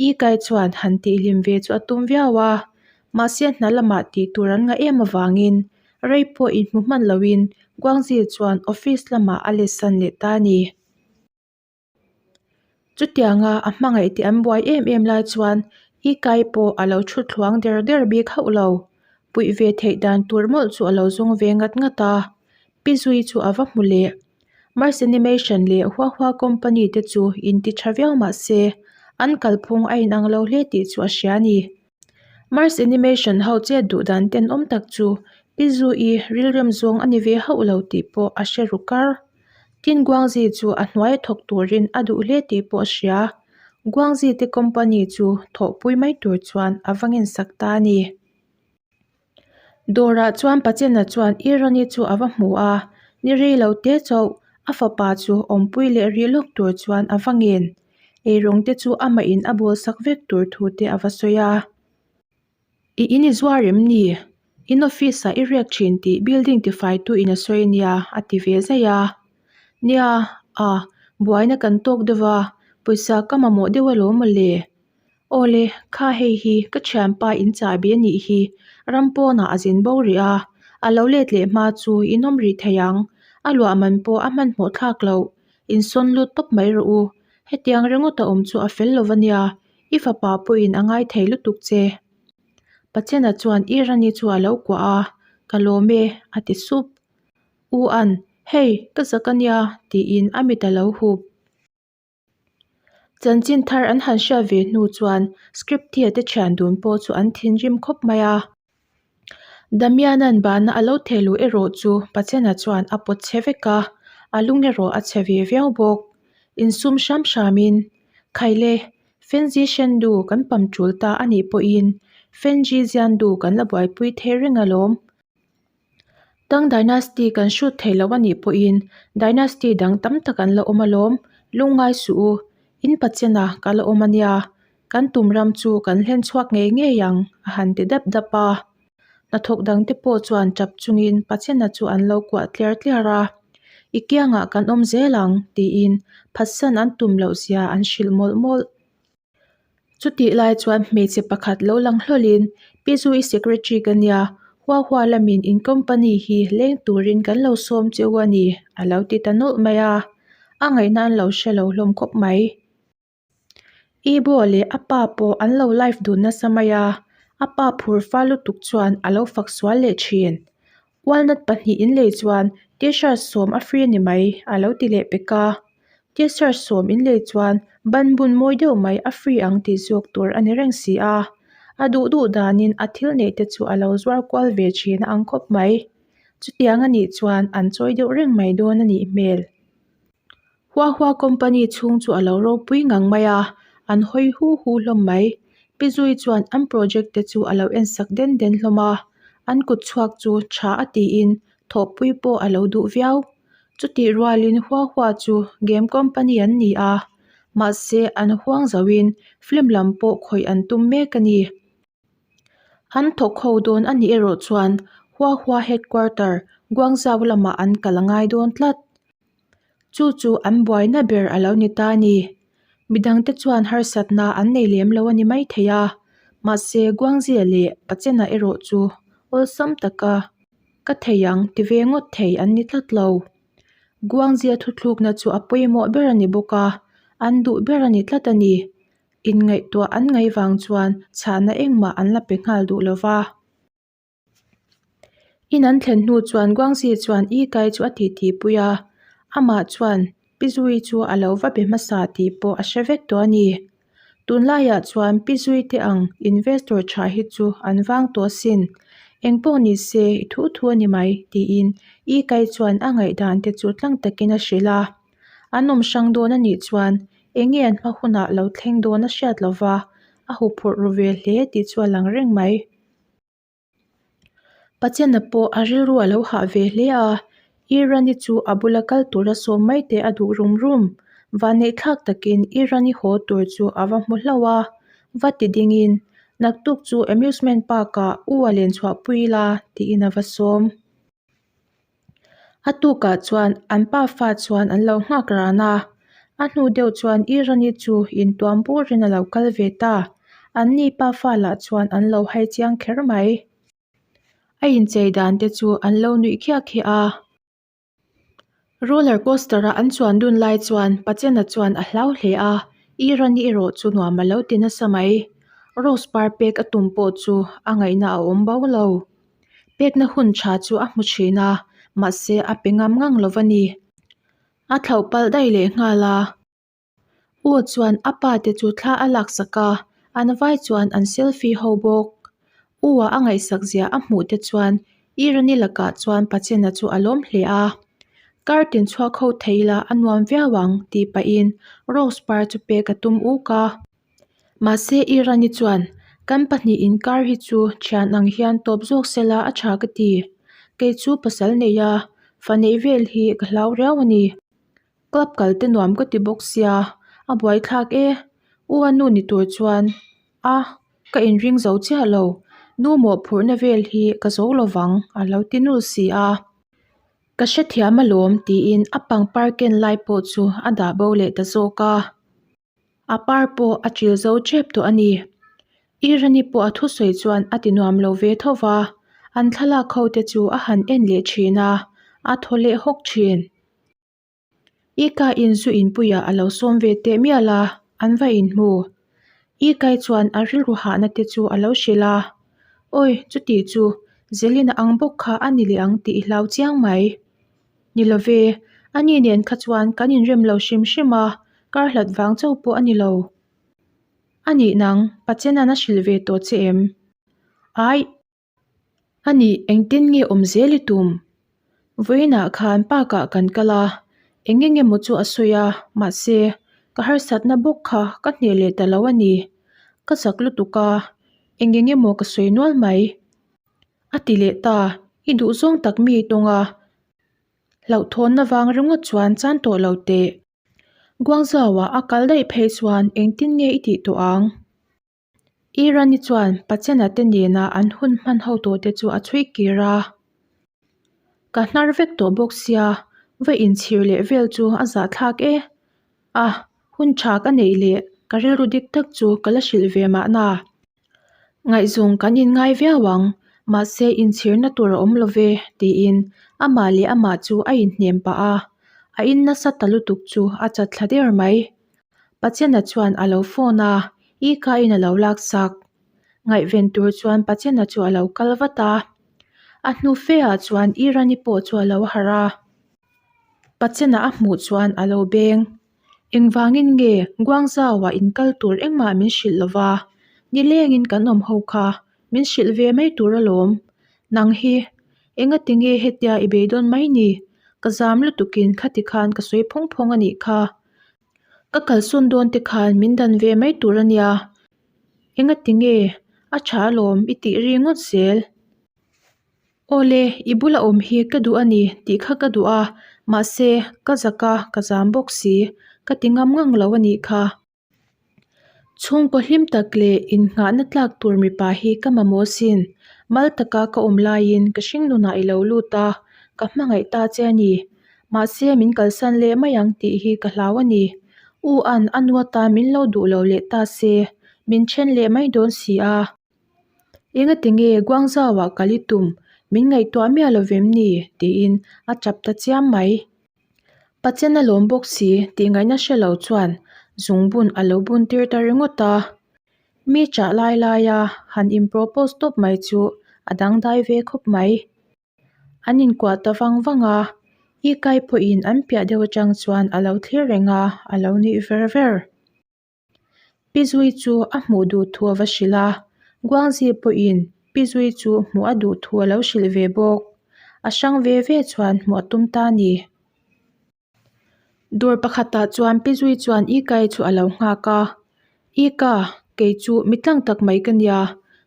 Ikai chuan han tihhlim ve chu a tum viau a, mahse hna lamah tih tur an ngah em avangin rei pawh inhmu hman loin Guangzhi chuan office lamah a letsan leh ta a ni. Chutianga a hmangaih tih an buai em em lai chuan Ikai pawh a lo thu thluang der der bik hauh lo. Puih ve theih dan tur mawlh chu a lo zawng ve ngat ngat a, Pi Zui chu a va hmu leh. Mars Animation leh Hua Hua Company te chu inti tha viau mah se, an kalphung a inang lo hle tih chu a hria a ni. Mars Animation ho chet duh dan tenawm tak chu Pi Zui rilrem zawng a ni ve hauh lo tih pawh a hre ru kar. Tin Guangzi chu a hnuai thawk turin a duh hle tih pawh a hria. Guangzi te company chu thawhpui mai tur chuan a va ngensak ta a ni. Dawrah chuan Pachena chuan Irani chu a va hmu a, ni rei lo te chauh a fapa chu awmpui leh rih lawk tur chuan a va ngen. Eirawng te chu amah in a bawl sak vek tur thu te a va sawi a. I in i zuar em ni? In office ah i riak thin tih building tifaitu in a sawi ania a ti ve zaih a. Nia, a, buaina kan tawk deuh a, pawisa ka mamawh deuh alawm mawle. Awle, kha hei hi ka thianpa in chahbi a nih hi, ram pawnah a zin bo rih a, a lo let leh hma chu in awm rih thei ang, a luah man pawh a hmanhmawh thlak loh, insawn lut tawp mai rawh u, hetiang ringawt a awm chu a fel lo va nia, i fapa pawhin a ngai thei lutuk che. Pachena chuan Irani chu a lo kuah a, Ka lawm e, a ti sup. U An, hei, ka zak a nia, tiin a mit a lo hup. Chanchin thar an han hriat ve hnu chuan Scriptia te thian dun pawh chu an thinrim khawp mai a. Damian-a'n bana a lo theh luh erawh chu Pachena chuan a pawt chhe vek a, a lung erawh a chhe ve viau bawk. Insum hram hramin, Khaile, Fenzi Shendu kan pam tul ta a nih pawhin Fenji Ziandu kan la buaipui thei reng alawm. Tang Dynasty kan hrut thei lo a nih pawhin Dynasty dang tam tak an la awm alawm, lungngai suh u, in pachena ka la awm a nia, kan tum ram chu kan hlen chhuak ngei ngei ang a han ti dap dap a. Hnathawk dangte pawh chuan tap chungin pachena chu an lo kuah tliar tliar a, I kiangah kan awm zel ang tiin phatsan an tum loh zia an hrilh mawlh mawlh. Chutih lai chuan hmeichhe pakhat lo lang hlawlhin Pi Zui secretary ka nia, hua hua lamin in company hi leng turin kan lo sawm che u a ni a lo ti ta nawlh mai a, a ngaihna an lo hre lo hlawm khawp mai. Ibo leh a pa pawh an lo live dun nasa mai a, a pa phur fal lutuk chuan a lo fak sual leh thin. Walnut pahnih in lei chuan t-shirt sawm a free a ni mai a lo ti leh pek a, t-shirt sawm in lei chuan ban bun mawi deuh mai a free ang tih zawk tur a ni reng si a, a duh duh danin a thil neih te chu a lo zuar kual ve thin a ang khawp mai. Chutiang a nih chuan an chawi deuh reng mai dawn a nih hmel. Hua Hua company chhung chu a lo ropui ngang mai a, an hawi hu hu hlawm mai. Pi Zui chuan an project te chu a lo en sak den den hlawm a, an kut chhuak chu tha a tiin thawhpui pawh a lo duh viau. Chutih rualin Hua Hua chu game company an ni a, mahse an huang zoin film lam pawh khawih an tum mek a ni. An thawk ho dawn a nih erawh chuan Hua Hua headquarter Guangzhou lamah an kal a ngai dawn tlat. Chu chu an buaina ber a lo ni ta a ni. Midangte chuan harsatna an nei lem lo a ni maithei a, mahse Guangzhou leh Pachena erawh chu awlsam taka ka thei ang ti ve ngawt thei an ni tlat lo. Guangzhou thuthlukna chu a pawimawh ber a ni bawk a, an duh ber a ni tlat a ni. Inngaihtuah an ngaih vang chuan chhahna engmah an la pe nghal duh lo va. In an thlen hnu chuan Guangxi chuan Yi Kai chu a titi pui a, amah chuan Pi Zui chu a lo va be hmasa tih pawh a hre vek tawh a ni. Tunlaiah chuan Pi Zui te ang investor tha hi chu an vang tawh asin. Engpawh ni se i thu thu a ni mai tiin Yi Kai chuan a ngaihdan te chu tlang takin a hrilh a. An awm hrang dawn a nih chuan eng nge an hma hunah lo thleng dawn a hriat lova a huphurh ru ve hle tih chu a lang reng mai. Pachena pawh a rilru a lo hah ve hle a, Irani chu a bula kal tura sawm mai te a duh rum rum. Vanneih thlak takin Irani haw tur chu a va hmu hlauh a, va ti dingin, Naktuk chu amusement park-ah u a len chhuahpui ila tiin a va sawm. A tukah chuan an pa fa chuan an lo nghak ran a, a hnu deuh chuan Irani chu intuam burin a lo kal ve ta. An ni pa fa lah chuan an lo hai chiang kher mai. A inchei dan te chu an lo nuih khiah khiah a. Roller coaster a an chuan dun lai chuan Pachena chuan a hlau hle a, Irani erawh chu nuam a lo ti nasa mai. Rose par pek a tum pawh chu a ngaihna a awm bo lo. Pekna hun tha chu a hmu thin a, mahse a pe ngam ngang lo va ni. A thlauh palh daih leh nghal a. U chuan a pa te chu thla a laksak a, an vai chuan an selfie ho bawk. U a a ngaihsak zia a hmuh te chuan Irani lakah chuan Pachena chu a lawm hle a. Kar tin chhuak ho thei ila a nuam viau ang tih pahin Rose par chu pek a tum uk a. Mahse Irani chuan, Kan pahnih inkar hi chu thian ang hian tawp zawk sela a tha ka ti. Kei chu pasal nei a, fa neih vel hi ka hlau riau a ni. Club kal te nuam ka ti bawk sia, a buaithlak e. U a nu ni tur chuan, A, ka inring zo chiah lo. Nu mawhphurhna vel hi ka zo lovang a lo ti nul si a. Ka hrethiam alawm tiin a pangpar ken lai pawh chu a dah bo leh ta zawk a. A par pawh a ṭil zo ṭep tawh a ni. Irani pawh a thusawi chuan a ti nuam lo ve tho va, an thlalak ho te chu a han en leh ṭhin a, a thaw leh hawk ṭhin. Ika in zu inpuiah a lo sawm ve teh mial a, an va inhmu. Ikai chuan a rilru hahna te chu a lo hrilh a, Awi, chuti chu Zelina ang bawk kha a ni leh ang tih i hlau chiang mai. Ni lo ve, ani nen kha chuan kan inrem lo hrim hrim a, kar hlat vang chauh pawh a ni lo. A nih nang, Pachena'n a hrilh ve tawh che em? Aih! A nih, engtin nge awm zel i tum? Vawiinah khan park-ah kan kal a, eng eng emaw chu a sawi a, mahse, ka harsatna bawk kha ka hneh leh ta lo a ni. Ka zak lutuk a, eng eng emaw ka sawi nual mai. A ti leh ta, i duhzawng tak mi i tawng a, hlauhthawnna vang ringawt chuan chan tawh lo teh. Guangzhou-ah a kal daih phei chuan engtin nge i tih tawh ang? Irani chuan Pachena te nena an hun hman ho tawh te chu a chhui kir a. Ka hnar vek tawh bawk sia, va inchhir leh vel chu a zahthlak e. A, hun tha ka neih leh ka rilru dik tak chu ka la hrilh ve mahna. Ngaihzawng kan inngai viau ang, mahse inchhirna tur a awm lo ve, tiin amah leh amah chu a inhnem pah a. A in nasa ta lutuk chu a chat thla der mai. Pachena chuan a lo phone a, Ika-in a lo laksak. Ngaihven tur chuan Pachena chu a lo kal vat a. A hnu fe ah chuan Irani pawh chu a lo harh a. Pachena a hmuh chuan a lo beng. Engvangin nge Guangzhou-ah in kal tur engmah min hrilh lo va, nilengin kan awm ho kha min hrilh ve mai tur alawm. Nang hi, engati nge hetia i beidawn mai ni? Ka zam lutukin khati khan ka sawi phawng phawng a nih kha. Ka kalsawn dawn te khan min dan ve mai tur a nia. Engati nge a tha alawm i tih ri ngawt zel? Awle, i bula awm hi ka duh a ni tih kha ka duh a, mahse, ka zak a, ka zam bawk si, ka ti ngam ngang lo a nih kha. Chhungkaw hlim tak leh innghahna tlak tur mipa hi ka mamawh sin. Mal taka ka awm laiin ka hringnunah i lo lut a, ka hmangaih ta che a ni. Mahse, min kalsan leh mai ang tih hi ka hlau a ni. U An, a nu atan min lo duh lo leh ta se, min then leh mai dawn si a. Engati nge Guangzhou-ah kal i tum? Min ngaihtuah miah lo vem ni? tiin a tap ta chiam mai. Pachen a lawm bawk si tih ngaihna hre lo chuan. Zungbun a lo bun tir ta ringawt a. Mi chah lai laia han in propose tawp mai chu a dangdai ve khawp mai. An inkuah ta vang vang a, Ikai pawhin an piah deuh atang chuan a lo thlir reng a, a lo nuih ver ver. Pi Zui chu a hmuh duh thu a va hrilh a, Guangzi pawhin Pi Zui chu hmuh a duh thu a lo hrilh ve bawk. A hrang ve ve chuan hmuh a tum ta a ni. Dawr pakhatah chuan Pi Zui chuan Ikai chu a lo nghak a, Ika, kei chu mi tlang tak mai ka nia,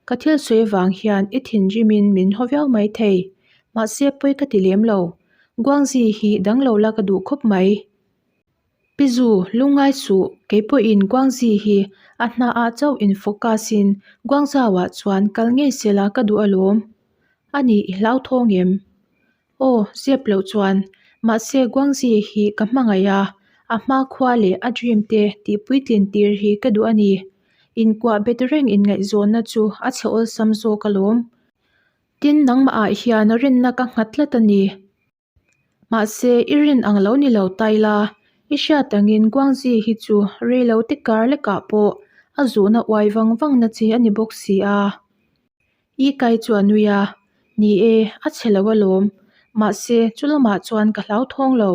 ka thil sawi avang hian i thinrimin min haw viau mai thei, mahse pawi ka ti lem lo, Guangzi hi dang lo la ka duh khawp mai. Pi Zu, lungngai suh, kei pawhin Guangzi hi a hnaah chauh in focus in Guangzhou-ah chuan kal ngei sela ka duh alawm. A nih i hlauthawng em? Aw, zep loh chuan. Mahse Guangzi hi ka hmangaih a, a hmakhua leh a dream te tihpuitlin tir hi ka duh a ni. Inkuah bet reng inngaihzawnna chu a chhe awlsam zawk alawm. Tin, nangmahah hian rinna ka nghat tlat a ni. Mahse, i rin ang lo ni lo ta ila, i hriat angin Guangzi hi chu rei lo te kar lekah pawh a zuhna uai vang vang na chi a ni bawk si a. I kai chu a nui a, Ni e, a chhe lo alawm. Mahse, chu lamah chuan ka hlauthawng lo.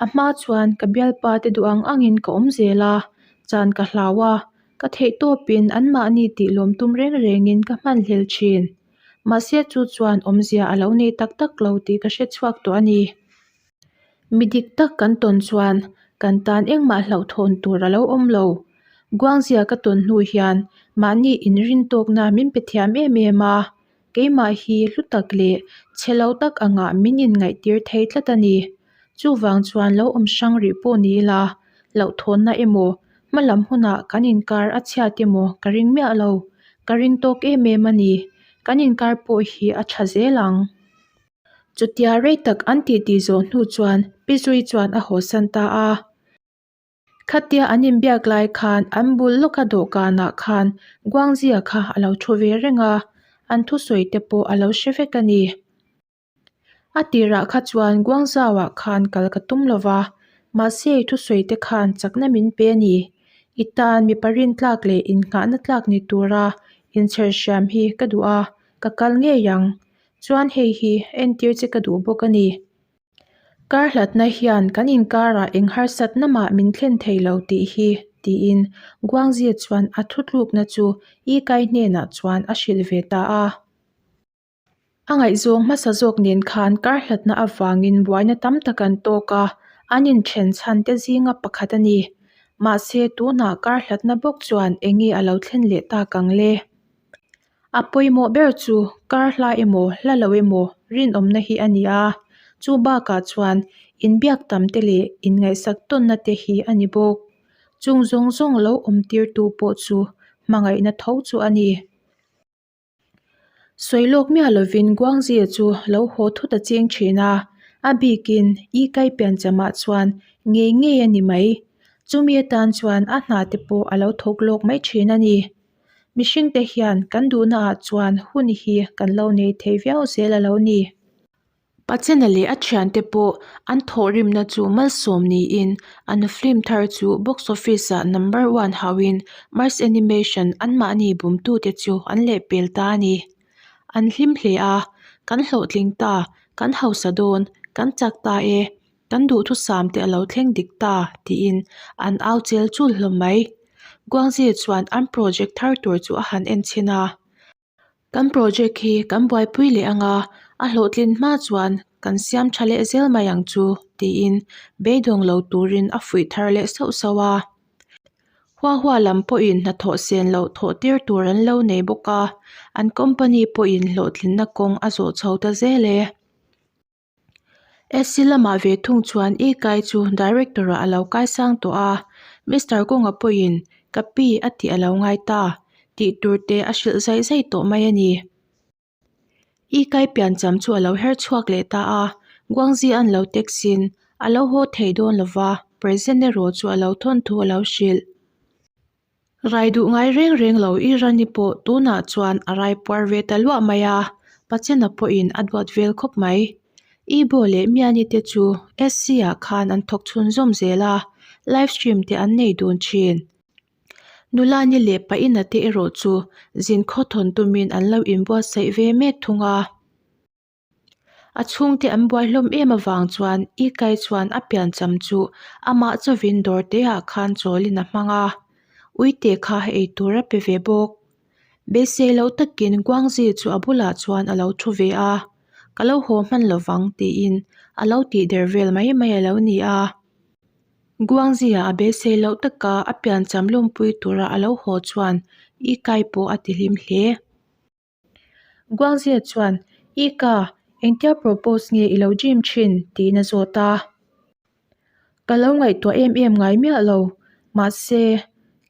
A hma chuan ka bialpa te duh ang angin ka awm zel a, chan ka hlau a, ka theihtawpin anmahni tih lawm tum reng rengin ka hmanhlel thin. Mahse chu chuan awmzia a lo nei tak tak lo tih ka hre chhuak tawh a ni. Mi dik tak kan tawn chuan kan tan engmah hlauhthawn tur a lo awm lo. Guangzia ka tawn hnu hian mahni inrintawkna min pe thiam em em a, keimah hi hlu tak leh chhe lo tak angah min inngaihtir thei tlat a ni. Chuvang chuan lo awm hrang rih pawh ni ila, hlauhthawnna emaw Hmalam hunah kan inkar a chhiat emaw ka ring miah lo, ka ring tawk em em a ni, kan inkar pawh hi a tha zel ang. Chutia rei tak an titi zawh hnu chuan Pi Zui chuan a hawsan ta a. Khatia an inbiak lai khan an bul lawka dawhkanah khan Guangzia kha a lo thu ve reng a, an thusawi te pawh a lo hre vek a ni. A tirah kha chuan Guangzhou-ah khan kal ka tum lo va, mahse i thusawi te khan chakna min pe a ni. I tan mipa rintlak leh innghahna tlak ni tura inchher hriam hi ka duh a, ka kal ngei ang. Chuan hei hi entir che ka duh bawk a ni. Kar hlatna hian kan inkarah eng harsatna mah min thlen thei lo tih hi, tiin Guangzhi chuan a thutlukna chu Yi Kai hnenah chuan a hrilh ve ta a. A ngaihzawng hmasa zawk nen khan kar hlatna avangin buaina tam tak an tawk a, an inthen chhan te zinga pakhat a ni. Mahse, tunah kar hlatna bawk chuan eng nge a lo thlen leh tak ang le? A pawimawh ber chu kar hla emaw hla lo emaw rinawmna hi a ni a, chu bakah chuan inbiak tam te leh inngaihsak tawnna te hi a ni bawk. Chung zawng zawng lo awm tirtu pawh chu hmangaihna tho chu a ni. Sawi lawk miah lovin Guangzia chu lo haw thut a cheng thin a, a bikin i kai pianchamah chuan ngei ngei a ni mai. Chumi atan chuan a hna te pawh a lo thawk lawk mai thin a ni. Mihringte hian kan duhnaah chuan hun hi kan lo nei thei viau zel a lo ni. Pachena leh a thiante pawh an thawhrimna chu malsawm niin an film thar chu box office-ah number one hauhin Mars Animation anmahni bumtute chu an lehpel ta a ni. An hlim hle a, Kan hlawhtling ta, kan hausa dawn, kan chak ta e, kan duhthusam te a lo thleng dik ta tiin an au chel chul hlawm mai. Guangzhi chuan an project thar tur chu a han en chhin a. Kan project hi kan buaipui leh anga a hlawhtlin hma chuan kan siam tha leh zel mai ang chu tiin beidawng lo turin a fuih thar leh sauh sauh a. Hua hua lam pawhin hnathawh sen loh thawh tir tur an lo nei bawk a, an company pawhin hlawhtlinna kawng a zawh chho ta zel e. SC lamah ve thung chuan i kai chu director ah a lo kai sang tawh a, Mister Kawnga pawhin ka pi a tih a lo ngai ta tih tur te a hrilh zaih zaih tawh mai a ni. I kai piancham chu a lo her chhuak leh ta a, Guangzi an lo text in a lo haw thei dawn lova, present erawh chu a lo thawn thu a lo hrilh. Rai duh ngai reng reng lo i Rani pawh tunah chuan a rai puar ve ta luah mai a, Pachena pawhin a duat vel khawp mai. Ibo leh Miani te chu SC ah khan an thawk chhunzawm zel a, live stream te an nei dun thin. Nula ni leh Paina te erawh chu zin khawthawn tumin an lo inbuatsaih ve mek thung a. A chhungte an buai hlawm em avang chuan Ikai chuan a piancham chu amah chawin dawr te ah khan chawlin a hmang a, uite kha ei tur a pe ve bawk. Beisei loh takin Guangzi chu a bulah chuan a lo thu ve a, Ka lo haw hman lovang tiin a lo tih der vel mai mai a lo ni a. Guangzi-ah a beisei loh taka a piancham lawmpui tura a lo haw chuan Ikai pawh a ti hlim hle. Guangzia chuan, Ika, engtia propose nge i lo dream thin? tiin a zawt a. Ka lo ngaihtuah em em ngai miah lo, mahse,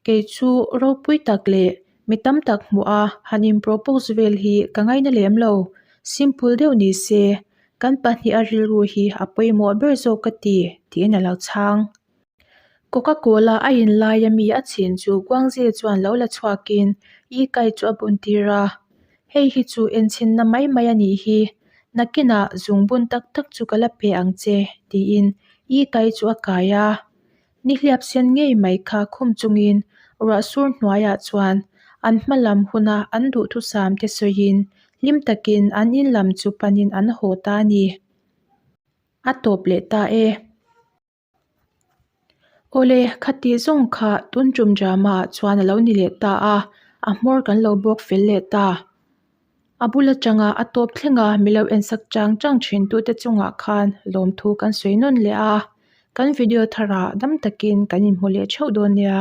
kei chu ropui tak leh mi tam tak hmuh a han in propose vel hi ka ngaina lem lo, simple deuh ni se, kan pahniha rilru hi a pawimawh ber zawk ka ti, tiin a lo chhang. Coca Cola a in laia mi a chhin chu Guangzhi chuan lo la chhuakin Yi Kai chu a bun tir a, Hei hi chu enchhinna mai mai a nih hi, nakinah zungbun tak tak chu ka la pe ang che, tiin Yi Kai chu a kai a. Nihliap sen ngei mai kha khum chungin ruah sur hnuaiah chuan an hma lam huna an duhthusam te sawiin hlim takin an in lam chu panin an haw ta a ni. A tawp leh ta e. Awle, khati zawng kha tun tum drama ah chuan a lo ni leh ta a, a hmawr kan lo bawk fel leh ta. A bul atanga a tawp thleng a milo ensak chang chang thin tute chungah khan lawmthu kan sawi nawn leh a, kan video tharah dam takin kan inhmu leh theuh dawn nia.